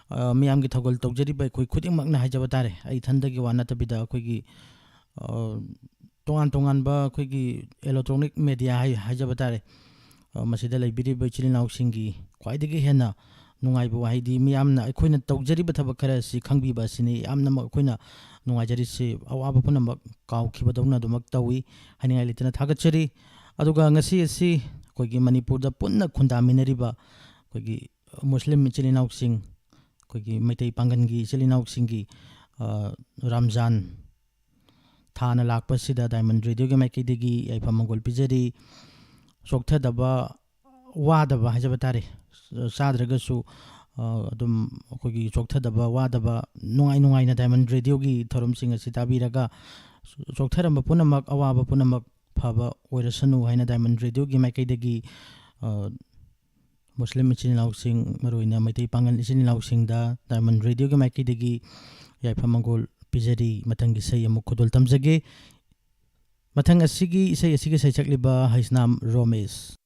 ꯑ, ꯃꯌꯥꯝꯒꯤ ꯊꯧꯒꯜ ꯇꯧꯖꯔꯤꯕ ꯑꯩꯈꯣꯏ ꯈꯨꯗꯤꯡꯃꯛꯅ ꯍꯥꯏꯖꯕ ꯇꯥꯔꯦ꯫ ꯑꯩ ꯏꯊꯟꯗꯒꯤ ꯋꯥ ꯅꯠꯇꯕꯤꯗ ꯑꯩꯈꯣꯏꯒꯤ, ꯑ, ꯇꯣꯉꯥꯟ ꯇꯣꯉꯥꯟꯕ ꯑꯩꯈꯣꯏꯒꯤ electronic media ꯍꯥꯏ-, ꯍꯥꯏꯖꯕ ꯇꯥꯔꯦ꯫ ꯑ, ꯃꯁꯤꯗ ꯂꯩꯕꯤꯔꯤꯕ ꯏꯆꯤꯜ ꯏꯅꯥꯎꯁꯤꯡꯒꯤ ꯈ꯭ꯋꯥꯏꯗꯒꯤ ꯍꯦꯟꯅ ꯅꯨꯡꯉꯥꯏꯕ ꯋꯥꯍꯩꯗꯤ ꯃꯤꯌꯥꯝꯅ ꯑꯩꯈꯣꯏꯅ ꯇꯧꯖꯔꯤꯕ ꯊꯕꯛ ꯈꯔ ꯑꯁꯤ ꯈꯪꯕꯤꯕ ꯑꯁꯤꯅꯤ꯫ ꯌꯥꯝꯅꯃꯛ ꯑꯩꯈꯣꯏꯅ ꯅꯨꯡꯉꯥꯏꯖꯔꯤꯁꯤ, ꯑꯋꯥꯕ ꯄꯨꯝꯅꯃꯛ ꯀꯥꯎꯈꯤꯕꯗꯧꯅ ꯑꯗꯨꯃꯛ ꯇꯧꯏ꯫ ꯍꯥꯏꯅꯤꯡꯉꯥꯏ ꯂꯩꯇꯅ ꯊꯥꯒꯠꯆꯔꯤ꯫ ꯑꯗꯨꯒ ꯉꯁꯤ ꯑꯁꯤ ꯑꯩꯈꯣꯏꯒꯤ ꯃꯅꯤꯄꯨꯔꯗ ꯄꯨꯟꯅ ꯈꯨꯟꯗꯥꯃꯤꯟꯅꯔꯤꯕ ꯑꯩꯈꯣꯏꯒꯤ ꯃꯨꯁꯂꯤꯝ ꯏꯆꯤꯜ ꯏꯅꯥꯎꯁꯤꯡ, ꯑꯩꯈꯣꯏꯒꯤ ꯃꯩꯇꯩ ꯄꯥꯡꯒꯜꯒꯤ ꯏꯆꯤꯜ ꯏꯅꯥꯎꯁꯤꯡꯒꯤ, ꯑ, ꯔꯝꯖꯥꯟ ꯊꯥꯅ ꯂꯥꯛꯄꯁꯤꯗ Diamond Radio ꯒꯤ ꯃꯥꯏꯀꯩꯗꯒꯤ ꯌꯥꯏꯐ ꯃꯪꯒꯣꯜ ꯄꯤꯖꯔꯤ꯫ ꯆꯣꯛꯊꯗꯕ, ꯋꯥꯗꯕ ꯍꯥꯏꯖꯕ ꯇꯥꯔꯦ, ꯆꯥꯗ꯭ꯔꯒꯁꯨ, ꯑ, ꯑꯗꯨꯝ ꯑꯩꯈꯣꯏꯒꯤ ꯆꯣꯛꯊꯗꯕ, ꯋꯥꯗꯕ, ꯅꯨꯡꯉꯥꯏ ꯅꯨꯡꯉꯥꯏꯅ Diamond Radio ꯒꯤ ꯊꯧꯔꯝꯁꯤꯡ ꯑꯁꯤ ꯇꯥꯕꯤꯔꯒ ꯆꯣꯛꯊꯔꯝꯕ ꯄꯨꯝꯅꯃꯛ, ꯑꯋꯥꯕ ꯄꯨꯝꯅꯃꯛ ꯐꯕ ꯑꯣꯏꯔꯁꯅꯨ ꯍꯥꯏꯅ Diamond Radio ꯒꯤ ꯃꯥꯏꯀꯩꯗꯒꯤ, ꯑ, ꯃꯨꯁꯂꯤꯝ ꯏꯆꯤꯟ ꯏꯅꯥꯎꯁꯤꯡ, ꯃꯔꯨꯑꯣꯏꯅ ꯃꯩꯇꯩ ꯄꯥꯉꯜ ꯏꯆꯤꯟ ꯏꯅꯥꯎꯁꯤꯡꯗ ꯗꯥꯏꯃꯟ ꯔꯦꯗꯤꯑꯣꯒꯤ ꯃꯥꯏꯀꯩꯗꯒꯤ ꯌꯥꯏꯐ ꯃꯪꯒꯣꯜ ꯄꯤꯖꯔꯤ꯫ ꯃꯊꯪꯒꯤ ꯏꯁꯩ ꯑꯃꯨꯛ ꯈꯨꯗꯣꯜ ꯇꯝꯖꯒꯦ꯫ ꯃꯊꯪ ꯑꯁꯤꯒꯤ ꯏꯁꯩ ꯑꯁꯤꯒꯤ ꯁꯩꯁꯛꯂꯤꯕ ꯍꯩꯁꯅꯥꯝ ꯔꯣꯃꯦꯁ꯫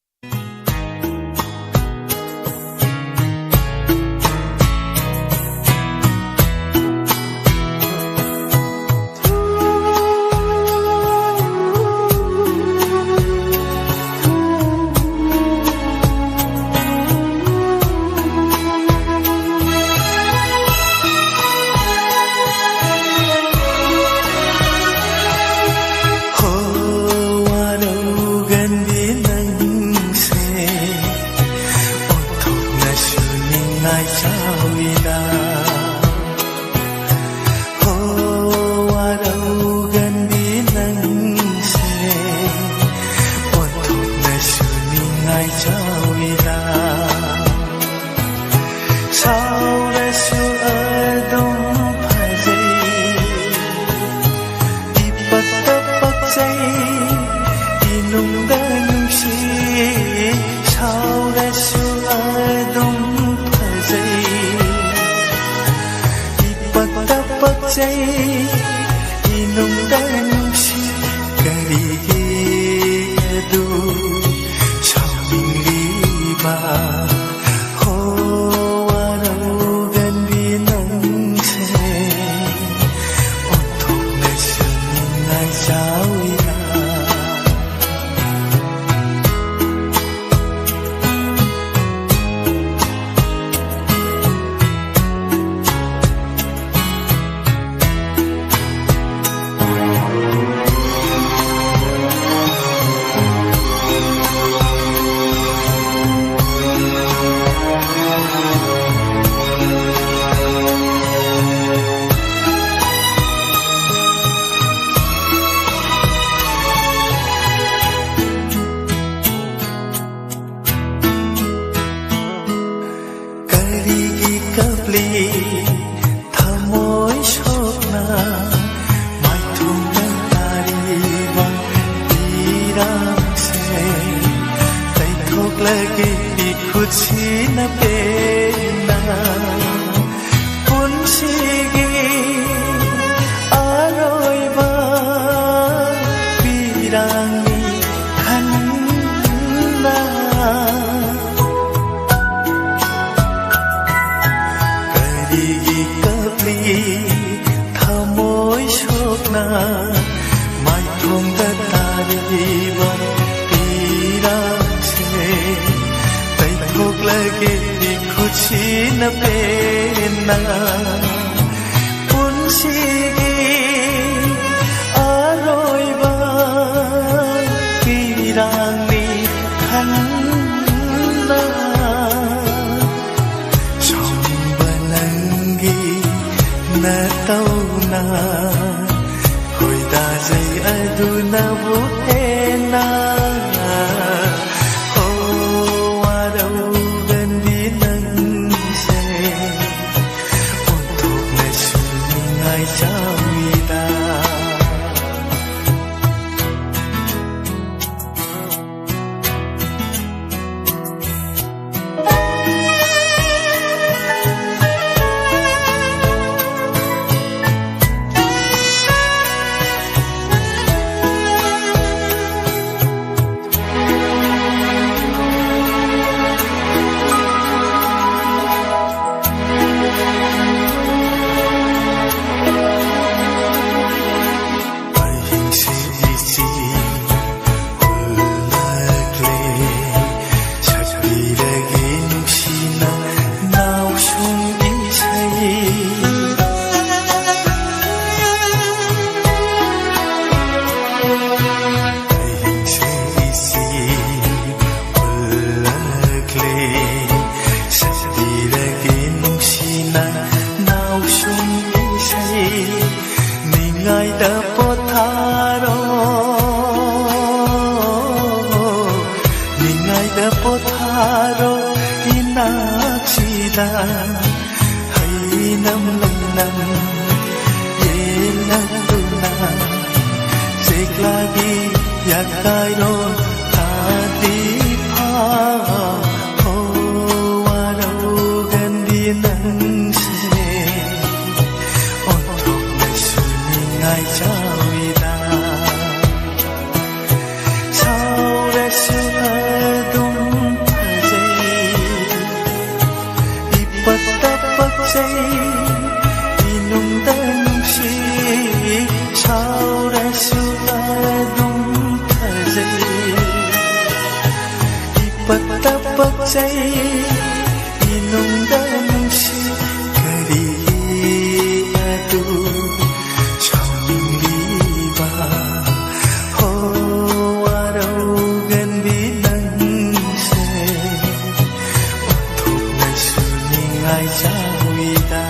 ꯅꯄꯦꯟꯅ ꯄꯨꯟꯁꯤꯒꯤ ꯑꯔꯣꯏꯕ ꯄꯤꯔꯥꯡꯅꯤ ꯈꯟꯅ꯫ ꯀꯔꯤꯒꯤ ꯀꯞꯂꯤ ꯊꯃꯣꯏ ꯁꯣꯛꯅ ꯃꯥꯏꯊꯣꯡꯗ ꯇꯥꯔꯤꯕ ꯄꯤꯔꯥꯡꯁꯦ? ꯇꯩꯊꯣꯛꯂꯒꯦ ꯏꯈꯨꯠꯁꯤꯅ ꯄꯦꯟꯅ ꯄꯨꯟꯁꯤꯒꯤ ꯑꯔꯣꯏꯕ ꯄꯤꯔꯥꯡꯅꯤ ꯈꯟꯅ꯫ ꯁꯥꯎꯅꯤꯡꯕ ꯅꯪꯒꯤ ꯅꯇꯧꯅ ꯈꯣꯏꯗꯥꯖꯩ ꯑꯗꯨꯅꯕꯨ ꯍꯦꯟꯅ꯫ ꯑꯣ, ꯋꯥꯔꯧꯒꯟꯕꯤ ꯅꯪꯁꯦ ꯑꯣꯟꯊꯣꯛꯅꯁꯨ ꯅꯤꯡꯉꯥꯏ ꯆꯥꯎꯏꯗ꯫ ꯑꯍꯤꯡꯁꯦ ꯏꯆꯦ ꯍꯨꯜꯂꯛꯂꯦ, ꯁꯛꯄꯤꯔꯒꯦ ꯅꯨꯡꯁꯤꯅ ꯅꯥꯎꯁꯨꯝ ꯏꯁꯩ꯫ ꯑꯍꯤꯡꯁꯦ ꯏꯆꯦ ꯍꯨꯜꯂꯛꯂꯦ, ꯁꯛꯄꯤꯔꯒꯦ ꯅꯨꯡꯁꯤꯅ ꯅꯥꯎꯁꯨꯝ ꯏꯁꯩ꯫ ꯅꯤꯡꯉꯥꯏꯗ ꯄꯣꯊꯥꯔꯣ, ꯅꯤꯡꯉꯥꯏꯗ ꯄꯣꯊꯥꯔꯣ ꯏꯅꯥꯛꯁꯤꯗ꯫ ꯍꯩꯅꯝ ꯂꯩꯅꯝ ꯌꯦꯜꯂꯛꯇꯨꯅ ꯆꯦꯛꯂꯥꯒꯤ ꯌꯥꯀꯥꯏꯔꯣ ꯊꯥꯗꯤ ꯐꯥ꯫ ꯑꯣ, ꯉꯥꯏꯖꯍꯧꯏꯗ꯫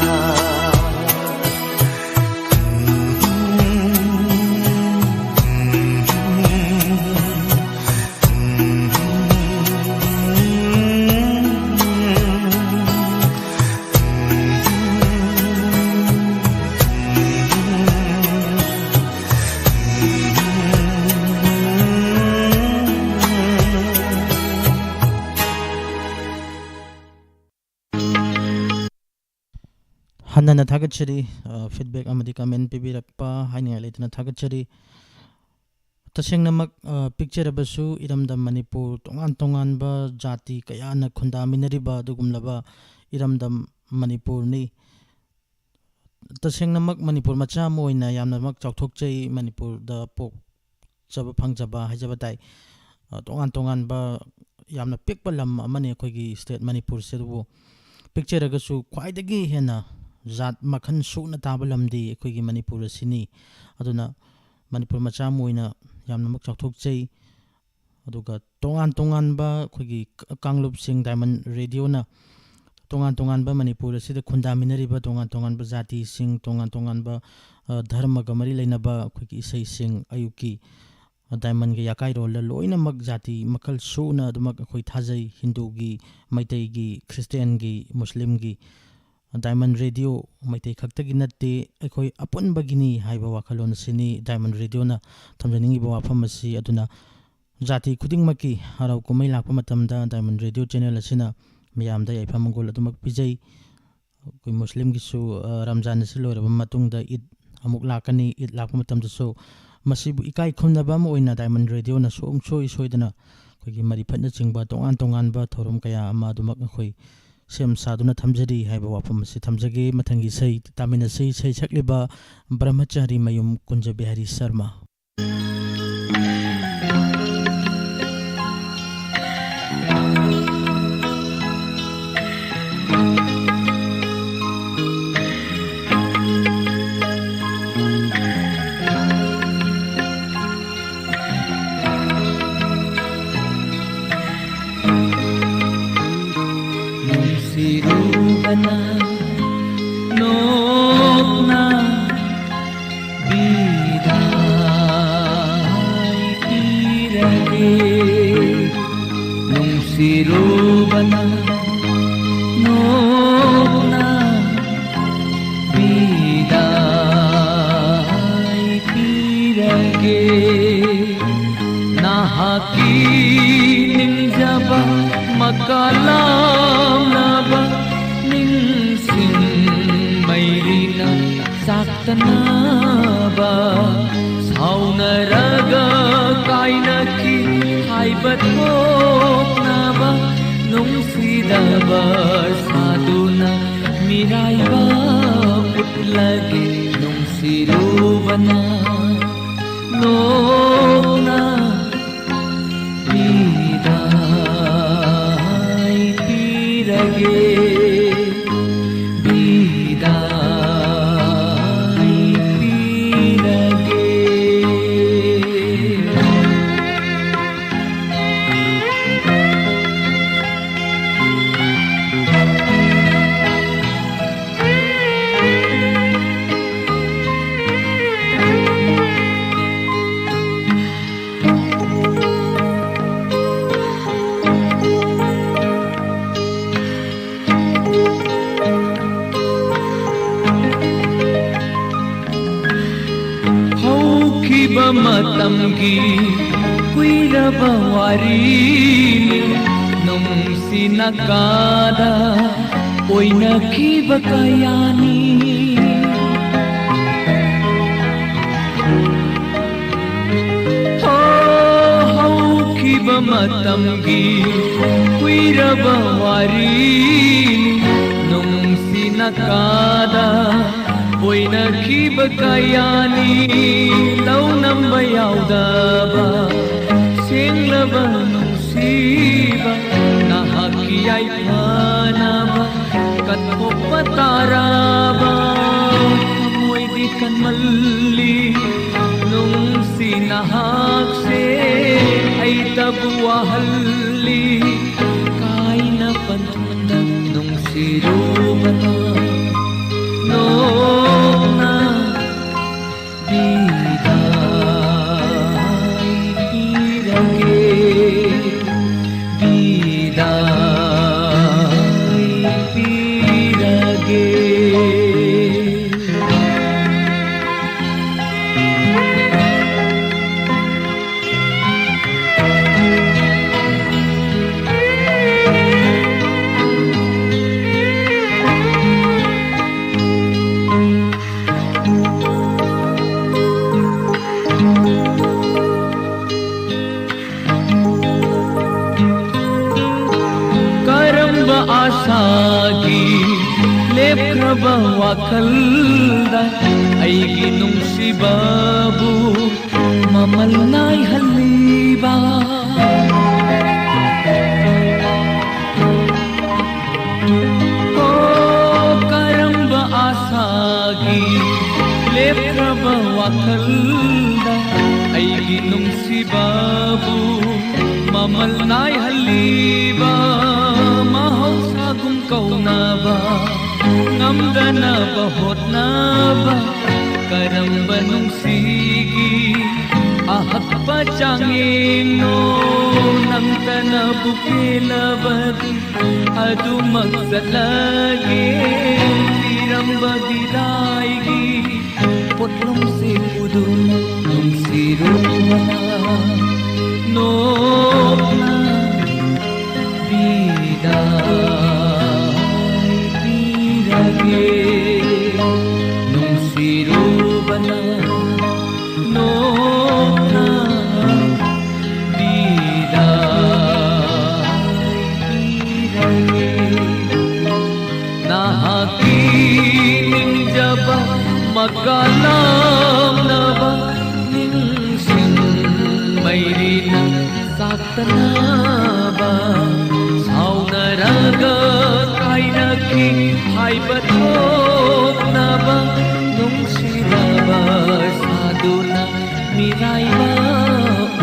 ꯍꯟꯅꯅ ꯊꯥꯒꯠꯆꯔꯤ꯫ ꯑ, feedback ꯑꯃꯗꯤ comment ꯄꯤꯕꯤꯔꯛꯄ ꯍꯥꯏꯅꯤꯡꯉꯥꯏ ꯂꯩꯇꯅ ꯊꯥꯒꯠꯆꯔꯤ꯫ ꯇꯁꯦꯡꯅꯃꯛ, ꯑ, ꯄꯤꯛꯆꯔꯕꯁꯨ ꯏꯔꯝꯗꯝ ꯃꯅꯤꯄꯨꯔ, ꯇꯣꯉꯥꯟ ꯇꯣꯉꯥꯟꯕ ꯖꯥꯇꯤ ꯀꯌꯥꯅ ꯈꯨꯟꯗꯥꯃꯤꯟꯅꯔꯤꯕ ꯑꯗꯨꯒꯨꯝꯂꯕ ꯏꯔꯝꯗꯝ ꯃꯅꯤꯄꯨꯔꯅꯤ꯫ ꯇꯁꯦꯡꯅꯃꯛ ꯃꯅꯤꯄꯨꯔ ꯃꯆꯥ ꯑꯃ ꯑꯣꯏꯅ ꯌꯥꯝꯅꯃꯛ ꯆꯥꯎꯊꯣꯛꯆꯩ ꯃꯅꯤꯄꯨꯔꯗ ꯄꯣꯛꯆꯕ ꯐꯪꯖꯕ ꯍꯥꯏꯖꯕ ꯇꯥꯏ꯫ ꯑ, ꯇꯣꯉꯥꯟ ꯇꯣꯉꯥꯟꯕ ꯌꯥꯝꯅ ꯄꯤꯛꯄ ꯂꯝ ꯑꯃꯅꯤ ꯑꯩꯈꯣꯏꯒꯤ state ꯃꯅꯤꯄꯨꯔꯁꯦ, ꯑꯗꯨꯕꯨ ꯄꯤꯛꯆꯔꯒꯁꯨ ꯈ꯭ꯋꯥꯏꯗꯒꯤ ꯍꯦꯟꯅ ꯖꯥꯠ ꯃꯈꯜ ꯁꯨꯅ ꯇꯥꯕ ꯂꯝꯗꯤ ꯑꯩꯈꯣꯏꯒꯤ ꯃꯅꯤꯄꯨꯔ ꯑꯁꯤꯅꯤ꯫ ꯑꯗꯨꯅ ꯃꯅꯤꯄꯨꯔ ꯃꯆꯥ ꯑꯃ ꯑꯣꯏꯅ ꯌꯥꯝꯅꯃꯛ ꯆꯥꯎꯊꯣꯛꯆꯩ꯫ ꯑꯗꯨꯒ ꯇꯣꯉꯥꯟ ꯇꯣꯉꯥꯟꯕ ꯑꯩꯈꯣꯏꯒꯤ ꯀ-, ꯀꯥꯡꯂꯨꯞꯁꯤꯡ, Diamond Radio ꯅ ꯇꯣꯉꯥꯟ ꯇꯣꯉꯥꯟꯕ ꯃꯅꯤꯄꯨꯔ ꯑꯁꯤꯗ ꯈꯨꯟꯗꯥꯃꯤꯟꯅꯔꯤꯕ ꯇꯣꯉꯥꯟ ꯇꯣꯉꯥꯟꯕ ꯖꯥꯇꯤꯁꯤꯡ, ꯇꯣꯉꯥꯟ ꯇꯣꯉꯥꯟꯕ, ꯑ, ꯙꯔꯃꯒ ꯃꯔꯤ ꯂꯩꯅꯕ ꯑꯩꯈꯣꯏꯒꯤ ꯏꯁꯩꯁꯤꯡ, ꯑꯌꯨꯛꯀꯤ, ꯑ, Diamond ꯒꯤ ꯌꯥꯀꯥꯏꯔꯣꯜꯗ ꯂꯣꯏꯅꯃꯛ ꯖꯥꯇꯤ ꯃꯈꯜ ꯁꯨꯅ ꯑꯗꯨꯃꯛ ꯑꯩꯈꯣꯏ ꯊꯥꯖꯩ, ꯍꯤꯟꯗꯨꯒꯤ, ꯃꯩꯇꯩꯒꯤ, ꯈ꯭ꯔꯤꯁꯇꯤꯌꯥꯟꯒꯤ, ꯃꯨꯁꯂꯤꯝꯒꯤ꯫ Diamond Radio ꯃꯩꯇꯩ ꯈꯛꯇꯒꯤ ꯅꯠꯇꯦ, ꯑꯩꯈꯣꯏ ꯑꯄꯨꯟꯕꯒꯤꯅꯤ ꯍꯥꯏꯕ ꯋꯥꯈꯜꯂꯣꯟ ꯑꯁꯤꯅꯤ Diamond Radio ꯅ ꯊꯝꯖꯅꯤꯡꯉꯤꯕ ꯋꯥꯐꯝ ꯑꯁꯤ꯫ ꯑꯗꯨꯅ ꯖꯥꯇꯤ ꯈꯨꯗꯤꯡꯃꯛꯀꯤ ꯍꯔꯥꯎ ꯀꯨꯝꯍꯩ ꯂꯥꯛꯄ ꯃꯇꯝꯗ Diamond Radio channel ꯑꯁꯤꯅ ꯃꯤꯌꯥꯝꯗ ꯌꯥꯏꯐ ꯃꯪꯒꯣꯜ ꯑꯗꯨꯃꯛ ꯄꯤꯖꯩ꯫ ꯑꯩꯈꯣꯏ ꯃꯨꯁꯂꯤꯝꯒꯤꯁꯨ, ꯑ, ꯔꯝꯖꯥꯟ ꯑꯁꯤ ꯂꯣꯏꯔꯕ ꯃꯇꯨꯡꯗ ꯏꯗ ꯑꯃꯨꯛ ꯂꯥꯛꯀꯅꯤ꯫ ꯏꯗ ꯂꯥꯛꯄ ꯃꯇꯝꯗꯁꯨ ꯃꯁꯤꯕꯨ ꯏꯀꯥꯏ ꯈꯨꯝꯅꯕ ꯑꯃ ꯑꯣꯏꯅ Diamond Radio ꯅ ꯁꯨꯡꯁꯣꯏ ꯁꯣꯏꯗꯅ ꯑꯩꯈꯣꯏꯒꯤ ꯃꯔꯤꯐꯠꯅꯆꯤꯡꯕ ꯇꯣꯉꯥꯟ ꯇꯣꯉꯥꯟꯕ ꯊꯧꯔꯝ ꯀꯌꯥ ꯑꯃ ꯑꯗꯨꯃꯛ ꯑꯩꯈꯣꯏ ꯁꯦꯝ ꯁꯥꯗꯨꯅ ꯊꯝꯖꯔꯤ ꯍꯥꯏꯕ ꯋꯥꯐꯝ ꯑꯁꯤ ꯊꯝꯖꯒꯦ꯫ ꯃꯊꯪꯒꯤ ꯏꯁꯩ ꯇꯥꯃꯤꯟꯅꯁꯤ꯫ ꯏꯁꯩ ꯁꯛꯂꯤꯕ ꯕ꯭ꯔꯍꯃꯆꯥꯔꯤ ꯃꯌꯨꯝ ꯀꯨꯟꯖ ꯕꯤꯍꯥꯔꯤ ꯁꯔꯃ꯫ ꯅꯣꯛꯅ ꯕꯤꯗꯥꯏ ꯄꯤꯔꯒꯦ꯫ ꯅꯨꯡꯁꯤꯔꯨꯕꯅ ꯅꯣꯛꯅ ꯕꯤꯗꯥꯏ ꯄꯤꯔꯒꯦ꯫ ꯅꯍꯥꯛꯀꯤ ꯅꯤꯡꯖꯕ ꯃꯀꯥ ꯂꯥꯝꯂꯕ ꯅꯤꯡꯁꯤꯡ ꯃꯩꯔꯤꯅ ꯆꯥꯛꯇꯅꯕ, ꯁꯥꯎꯅꯔꯒ ꯀꯥꯏꯅꯈꯤ ꯍꯥꯏꯕ ꯊꯣꯛꯅꯕ, ꯅꯨꯡꯁꯤꯗꯕ ꯁꯥꯗꯨꯅ ꯃꯤꯔꯥꯏꯕ ꯎꯠꯂꯒꯦ꯫ ꯅꯨꯡꯁꯤꯔꯨꯕꯅ ꯅꯣꯛꯅ ꯕꯤꯗꯥꯏ ꯄꯤꯔꯒꯦ, ꯕꯤꯗꯥꯏ ꯄꯤꯔꯒꯦ꯫ ꯍꯧꯈꯤꯕ ꯃꯇꯝꯒꯤ ꯀꯨꯏꯔꯕ ꯋꯥꯔꯤꯅꯤ, ꯅꯨꯡꯁꯤꯅ ꯀꯥꯗ ꯑꯣꯏꯅꯈꯤꯕ ꯀꯌꯥꯅꯤ꯫ ꯍꯣ, ꯍꯧꯈꯤꯕ ꯃꯇꯝꯒꯤ ꯀꯨꯏꯔꯕ ꯋꯥꯔꯤꯅꯤ, ꯅꯨꯡꯁꯤꯅ ꯀꯥꯗ ꯑꯣꯏꯅꯈꯤꯕ ꯀꯌꯥꯅꯤ꯫ ꯂꯧ ꯅꯝꯕ ꯌꯥꯎꯗꯕ ꯁꯦꯡꯂꯕ ꯅꯨꯡꯁꯤꯕ ꯅꯍꯥꯛꯀꯤ ꯌꯥꯏꯐꯅꯕ ꯀꯠꯊꯣꯛꯄ ꯇꯥꯔꯕ ꯊꯃꯣꯏꯗꯤ ꯀꯟꯃꯜꯂꯤ꯫ ꯅꯨꯡꯁꯤ ꯅꯍꯥꯛꯁꯦ ꯑꯩꯇꯕꯨ ꯋꯥꯍꯜꯂꯤ꯫ ꯀꯥꯏꯅ ꯄꯟꯊꯨꯡꯗ ꯅꯨꯡꯁꯤꯔꯨ ꯁꯥꯒꯤ ꯂꯦꯞꯈ꯭ꯔꯕ ꯋꯥꯈꯜꯗ ꯑꯩꯒꯤ ꯅꯨꯡꯁꯤꯕꯕꯨ ꯃꯃꯜ ꯅꯥꯏꯍꯜꯂꯤꯕ꯫ ꯑꯣ, ꯀꯔꯝꯕ ꯑꯥꯁꯥꯒꯤ ꯂꯦꯞꯈ꯭ꯔꯕ ꯋꯥꯈꯜꯗ ꯑꯩꯒꯤ ꯅꯨꯡꯁꯤꯕꯕꯨ ꯃꯃꯜ ꯅꯥꯏꯍꯜꯂꯤꯕ, ꯃꯍꯧꯁꯥꯒꯨꯝ ꯀꯧꯅꯕ, ꯉꯝꯗꯅꯕ ꯍꯣꯠꯅꯕ, ꯀꯔꯝꯕ ꯅꯨꯡꯁꯤꯒꯤ ꯑꯍꯛꯄ ꯆꯥꯡꯌꯦꯡꯅꯣ? ꯅꯪꯇꯅꯕꯨ ꯄꯦꯜꯂꯕꯗꯤ ꯑꯗꯨꯃꯛ ꯆꯠꯂꯒꯦ꯫ ꯊꯤꯔꯝꯕ ꯕꯤꯗꯥꯏꯒꯤ ꯄꯣꯠꯂꯨꯝꯁꯤꯡꯕꯨꯗꯨ ꯅꯨꯡꯁꯤꯔꯨꯕꯅ ꯅꯣꯛꯅ ꯕꯤꯗꯥꯏ ꯄꯤꯔꯒꯦ꯫ ꯅꯨꯡꯁꯤꯔꯨꯕꯅ ꯅꯣꯛꯅ ꯕꯤꯗꯥꯏ ꯄꯤꯔꯒꯦ꯫ ꯅꯍꯥꯛꯀꯤ ꯅꯤꯡꯖꯕ ꯃꯀꯥꯂꯝꯅꯕ ꯅꯤꯡꯁꯤꯡ ꯃꯩꯔꯤꯅ ꯆꯥꯛꯇꯅꯕ, ꯁꯥꯎꯅꯔꯒ ꯀꯥꯏꯅꯈꯤ ꯍꯥꯏꯕ ꯊꯣꯛꯅꯕ ꯅꯨꯡꯁꯤꯅꯕ ꯁꯥꯗꯨꯅ ꯃꯤꯔꯥꯏꯕ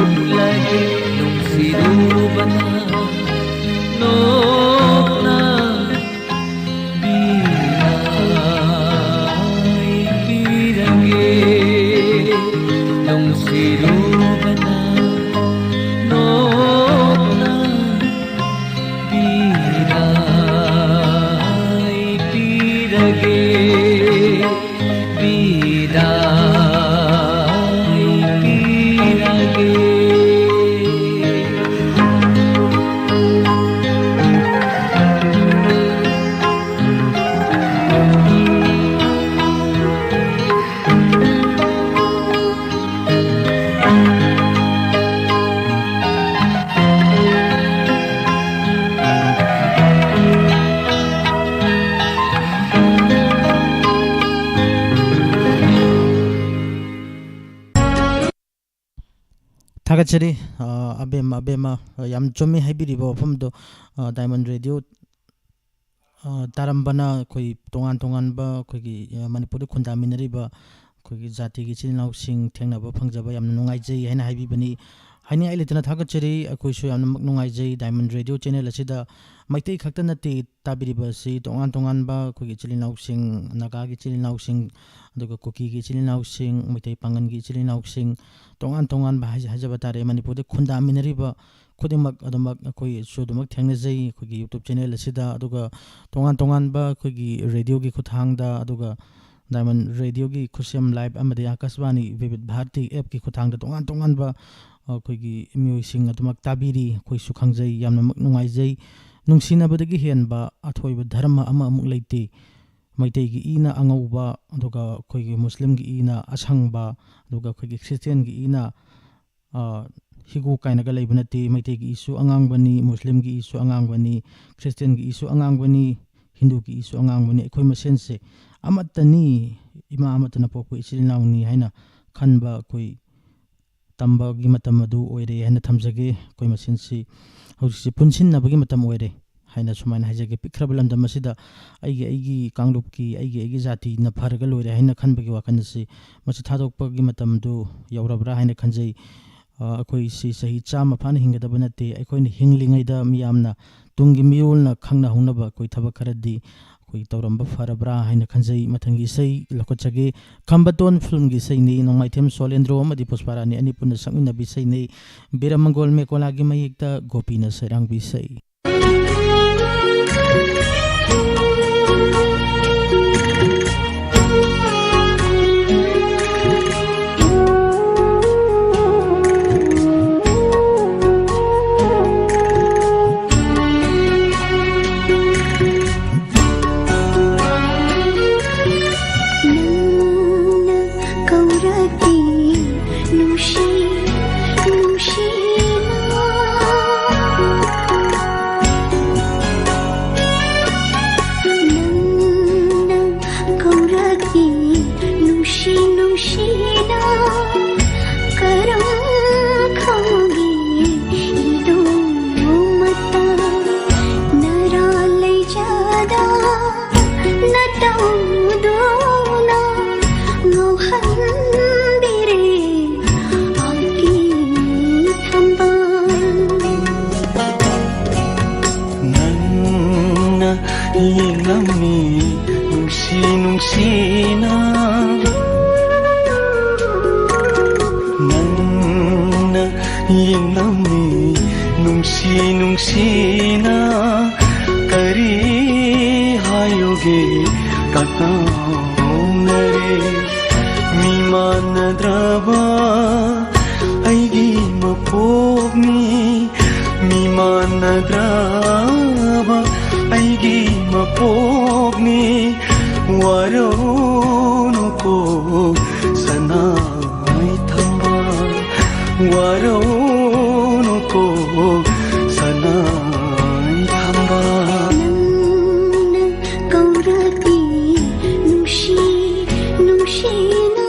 ꯎꯠꯂꯒꯦ꯫ ꯅꯨꯡꯁꯤꯔꯨꯕꯅ ꯅꯣꯛꯅ ꯕꯤꯗꯥꯏ ꯄꯤꯔꯒꯦ꯫ ꯅꯨꯡꯁꯤꯔꯨꯕꯅ ꯅꯣꯛꯅ ꯕꯤꯗꯥꯏ ꯄꯤꯔꯒꯦ꯫ ꯕꯤꯗꯥꯏ ꯄꯤꯔꯒꯦ꯫ ꯊꯥꯒꯠꯆꯔꯤ꯫ ꯑ, ꯑꯕꯦꯝꯃ, ꯑꯕꯦꯝꯃ, ꯑ, ꯌꯥꯝ ꯆꯨꯝꯃꯤ ꯍꯥꯏꯕꯤꯔꯤꯕ ꯋꯥꯐꯝꯗꯣ꯫ ꯑ, Diamond Radio, ꯑ, ꯇꯥꯔꯝꯕꯅ ꯑꯩꯈꯣꯏ ꯇꯣꯉꯥꯟ ꯇꯣꯉꯥꯟꯕ ꯑꯩꯈꯣꯏꯒꯤ, ꯑ, ꯃꯅꯤꯄꯨꯔꯗ ꯈꯨꯟꯗꯥꯃꯤꯟꯅꯔꯤꯕ ꯑꯩꯈꯣꯏꯒꯤ ꯖꯥꯇꯤꯒꯤ ꯏꯆꯤꯜ ꯏꯅꯥꯎꯁꯤꯡ ꯊꯦꯡꯅꯕ ꯐꯪꯖꯕ ꯌꯥꯝꯅ ꯅꯨꯡꯉꯥꯏꯖꯩ ꯍꯥꯏꯅ ꯍꯥꯏꯕꯤꯕꯅꯤ꯫ ꯍꯥꯏꯅꯤꯡꯉꯥꯏ ꯂꯩꯇꯅ ꯊꯥꯒꯠꯆꯔꯤ꯫ ꯑꯩꯈꯣꯏꯁꯨ ꯌꯥꯝꯅꯃꯛ ꯅꯨꯡꯉꯥꯏꯖꯩ꯫ Diamond Radio channel ꯑꯁꯤꯗ ꯃꯩꯇꯩ ꯈꯛꯇ ꯅꯠꯇꯦ ꯇꯥꯕꯤꯔꯤꯕ ꯑꯁꯤ, ꯇꯣꯉꯥꯟ ꯇꯣꯉꯥꯟꯕ ꯑꯩꯈꯣꯏꯒꯤ ꯏꯆꯤꯜ ꯏꯅꯥꯎꯁꯤꯡ, ꯅꯥꯒꯥꯒꯤ ꯏꯆꯤꯜ ꯏꯅꯥꯎꯁꯤꯡ, ꯑꯗꯨꯒ ꯀꯨꯀꯤꯒꯤ ꯏꯆꯤꯜ ꯏꯅꯥꯎꯁꯤꯡ, ꯃꯩꯇꯩ ꯄꯥꯉꯜꯒꯤ ꯏꯆꯤꯜ ꯏꯅꯥꯎꯁꯤꯡ, ꯇꯣꯉꯥꯟ ꯇꯣꯉꯥꯟꯕ ꯍꯥꯏꯖ-, ꯍꯥꯏꯖꯕ ꯇꯥꯔꯦ, ꯃꯅꯤꯄꯨꯔꯗ ꯈꯨꯟꯗꯥꯃꯤꯟꯅꯔꯤꯕ ꯈꯨꯗꯤꯡꯃꯛ ꯑꯗꯨꯃꯛ ꯑꯩꯈꯣꯏꯁꯨ ꯑꯗꯨꯃꯛ ꯊꯦꯡꯅꯖꯩ ꯑꯩꯈꯣꯏꯒꯤ YouTube channel ꯑꯁꯤꯗ꯫ ꯑꯗꯨꯒ ꯇꯣꯉꯥꯟ ꯇꯣꯉꯥꯟꯕ ꯑꯩꯈꯣꯏꯒꯤ radioꯒꯤ ꯈꯨꯠꯊꯥꯡꯗ, ꯑꯗꯨꯒ Diamond Radioꯒꯤ ꯈꯨꯠꯁꯦꯝ live ꯑꯃꯗꯤ ꯑꯀꯥꯁꯕꯥꯅꯤ ꯕꯤꯕꯤꯗ ꯚꯥꯔꯇꯤ appꯀꯤ ꯈꯨꯠꯊꯥꯡꯗ ꯇꯣꯉꯥꯟ ꯇꯣꯉꯥꯟꯕ ꯑꯩꯈꯣꯏꯒꯤ ꯃꯤꯑꯣꯏꯁꯤꯡ ꯑꯗꯨꯃꯛ ꯇꯥꯕꯤꯔꯤ꯫ ꯑꯩꯈꯣꯏꯁꯨ ꯈꯪꯖꯩ, ꯌꯥꯝꯅꯃꯛ ꯅꯨꯡꯉꯥꯏꯖꯩ꯫ ꯅꯨꯡꯁꯤꯅꯕꯗꯒꯤ ꯍꯦꯟꯕ ꯑꯊꯣꯏꯕ ꯙꯔꯃ ꯑꯃ ꯑꯃꯨꯛ ꯂꯩꯇꯦ꯫ ꯃꯩꯇꯩꯒꯤ ꯏꯅ ꯑꯉꯧꯕ, ꯑꯗꯨꯒ ꯑꯩꯈꯣꯏꯒꯤ ꯃꯨꯁꯂꯤꯝꯒꯤ ꯏꯅ ꯑꯁꯪꯕ, ꯑꯗꯨꯒ ꯑꯩꯈꯣꯏꯒꯤ ꯈ꯭ꯔꯤꯁꯇꯤꯌꯥꯟꯒꯤ ꯏꯅ, ꯑ, ꯍꯤꯒꯣꯛ ꯀꯥꯏꯅꯒ ꯂꯩꯕ ꯅꯠꯇꯦ꯫ ꯃꯩꯇꯩꯒꯤ ꯏꯁꯨ ꯑꯉꯥꯡꯕꯅꯤ, ꯃꯨꯁꯂꯤꯝꯒꯤ ꯏꯁꯨ ꯑꯉꯥꯡꯕꯅꯤ, ꯈ꯭ꯔꯤꯁꯇꯤꯌꯥꯟꯒꯤ ꯏꯁꯨ ꯑꯉꯥꯡꯕꯅꯤ, ꯍꯤꯟꯗꯨꯒꯤ ꯏꯁꯨ ꯑꯉꯥꯡꯕꯅꯤ꯫ ꯑꯩꯈꯣꯏ ꯃꯁꯦꯟꯁꯦ ꯑꯃꯠꯇꯅꯤ, ꯏꯃꯥ ꯑꯃꯠꯇꯅ ꯄꯣꯛꯄ ꯏꯆꯤꯜ ꯏꯅꯥꯎꯅꯤ ꯍꯥꯏꯅ ꯈꯟꯕ ꯑꯩꯈꯣꯏ ꯇꯝꯕꯒꯤ ꯃꯇꯝ ꯑꯗꯨ ꯑꯣꯏꯔꯦ ꯍꯥꯏꯅ ꯊꯝꯖꯒꯦ꯫ ꯑꯩꯈꯣꯏ ꯃꯁꯦꯟꯁꯤ ꯍꯧꯖꯤꯛꯁꯤ ꯄꯨꯟꯁꯤꯟꯅꯕꯒꯤ ꯃꯇꯝ ꯑꯣꯏꯔꯦ ꯍꯥꯏꯅ ꯁꯨꯃꯥꯏꯅ ꯍꯥꯏꯖꯒꯦ꯫ ꯄꯤꯛꯈ꯭ꯔꯕ ꯂꯝꯗꯝ ꯑꯁꯤꯗ ꯑꯩꯒꯤ, ꯑꯩꯒꯤ ꯀꯥꯡꯂꯨꯞꯀꯤ, ꯑꯩꯒꯤ, ꯑꯩꯒꯤ ꯖꯥꯇꯤꯅ ꯐꯔꯒ ꯂꯣꯏꯔꯦ ꯍꯥꯏꯅ ꯈꯟꯕꯒꯤ ꯋꯥꯈꯜ ꯑꯁꯤ ꯃꯁꯤ ꯊꯥꯗꯣꯛꯄꯒꯤ ꯃꯇꯝꯗꯨ ꯌꯧꯔꯕ꯭ꯔꯥ ꯍꯥꯏꯅ ꯈꯟꯖꯩ꯫ ꯑ, ꯑꯩꯈꯣꯏꯁꯤ ꯆꯍꯤ ꯆꯥꯝꯃ ꯐꯥꯅ ꯍꯤꯡꯒꯗꯕ ꯅꯠꯇꯦ꯫ ꯑꯩꯈꯣꯏꯅ ꯍꯤꯡꯂꯤꯉꯩꯗ ꯃꯤꯌꯥꯝꯅ ꯇꯨꯡꯒꯤ ꯃꯤꯔꯣꯜꯅ ꯈꯪꯅꯍꯧꯅꯕ ꯑꯩꯈꯣꯏ ꯊꯕꯛ ꯈꯔꯗꯤ ꯑꯩꯈꯣꯏ ꯇꯧꯔꯝꯕ ꯐꯔꯕ꯭ꯔꯥ ꯍꯥꯏꯅ ꯈꯟꯖꯩ꯫ ꯃꯊꯪꯒꯤ ꯏꯁꯩ ꯂꯧꯈꯠꯆꯒꯦ꯫ ꯈꯝꯕꯇꯣꯟ filmꯒꯤ ꯏꯁꯩꯅꯤ, ꯅꯣꯡꯃꯥꯏꯊꯦꯝ ꯁꯣꯂꯦꯟꯗ꯭ꯔꯣ ꯑꯃꯗꯤ ꯄꯨꯁꯄꯥꯔꯥꯅꯤ ꯑꯅꯤ ꯄꯨꯟꯅ ꯁꯛꯃꯤꯟꯅꯕ ꯏꯁꯩꯅꯤ꯫ ꯕꯤꯔꯃꯪꯒꯣꯜ ꯃꯦꯀꯣꯂꯥꯒꯤ ꯃꯌꯦꯛꯇ ꯒꯣꯄꯤꯅ ꯁꯩꯔꯥꯡꯕꯤ ꯏꯁꯩ꯫ ꯌꯦꯡꯂꯝꯃꯤ ꯅꯨꯡꯁꯤ ꯅꯨꯡꯁꯤꯅ, ꯅꯪꯅ ꯌꯦꯡꯂꯝꯃꯤ ꯅꯨꯡꯁꯤ ꯅꯨꯡꯁꯤꯅ, ꯀꯔꯤ ꯍꯥꯏꯌꯨꯒꯦ ꯀꯅꯥꯅꯔꯦ? ꯃꯤꯃꯥꯟꯅꯗ꯭ꯔꯕ ꯑꯩꯒꯤ ꯃꯄꯣꯛꯅꯤ, ꯃꯤꯃꯥꯟꯅꯗ꯭ꯔꯕ ꯑꯩꯒꯤ ꯃꯄꯣꯛꯅꯤ꯫ ꯋꯥꯔꯧꯅꯨꯀꯣ ꯁꯅꯥꯏ ꯊꯝꯕꯥꯜ, ꯋꯥꯔꯧꯅꯨꯀꯣ ꯁꯅꯥꯏ ꯊꯝꯕꯥꯜ꯫ ꯅꯪꯅ ꯀꯧꯔꯛꯏ ꯅꯨꯡꯁꯤ ꯅꯨꯡꯁꯤꯅ꯫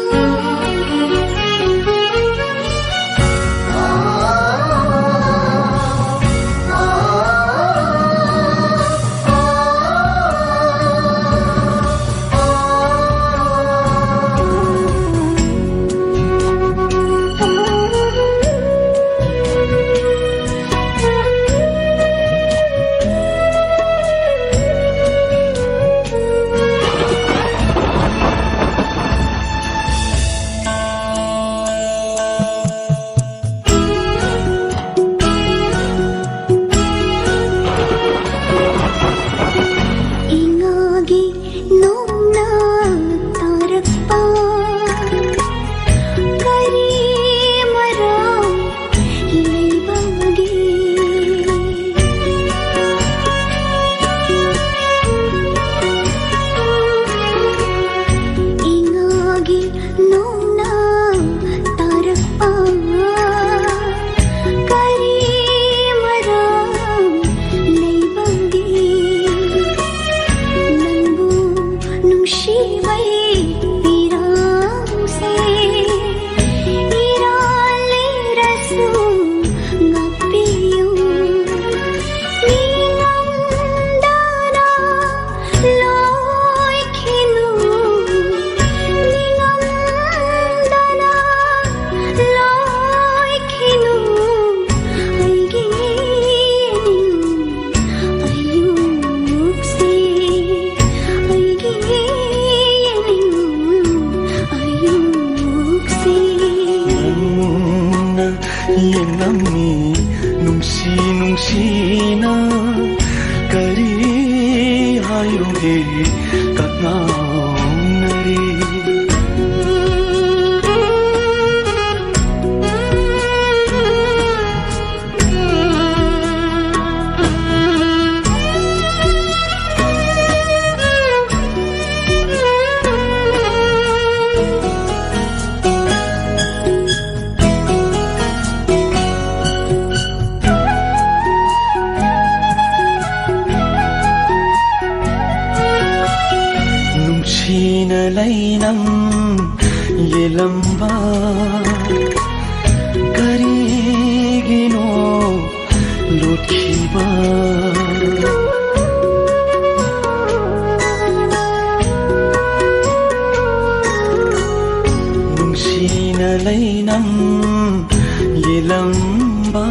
ꯍꯥꯏꯔꯨꯒꯦ ꯀꯛꯉꯥꯎꯅꯔꯦ꯫ ꯅꯨꯡꯁꯤꯅ ꯂꯩꯅꯝ ꯌꯦꯂꯝꯕ ꯀꯔꯤꯒꯤꯅꯣ ꯂꯣꯠꯈꯤꯕ? ꯅꯨꯡꯁꯤꯅ ꯂꯩꯅꯝ ꯌꯦꯂꯝꯕ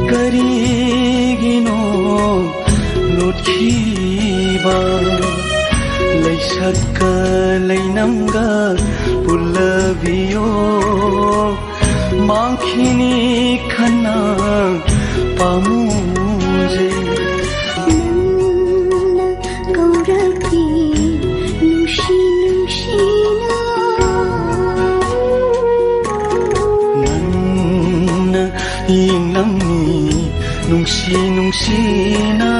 ꯀꯔꯤꯒꯤꯅꯣ ꯂꯣꯠꯈꯤꯕ? ꯂꯩꯁꯛꯀ ꯂꯩꯅꯝꯒ ꯄꯨꯜꯂꯕꯤꯌꯣ, ꯃꯥꯡꯈꯤꯅꯤ ꯈꯟꯅ ꯄꯥꯝꯃꯨꯖꯩ꯫ ꯅꯪꯅ ꯀꯧꯔꯛꯏ ꯅꯨꯡꯁꯤ ꯅꯨꯡꯁꯤꯅ꯫ ꯅꯪꯅ ꯌꯦꯡꯂꯝꯃꯤ ꯅꯨꯡꯁꯤ ꯅꯨꯡꯁꯤꯅ꯫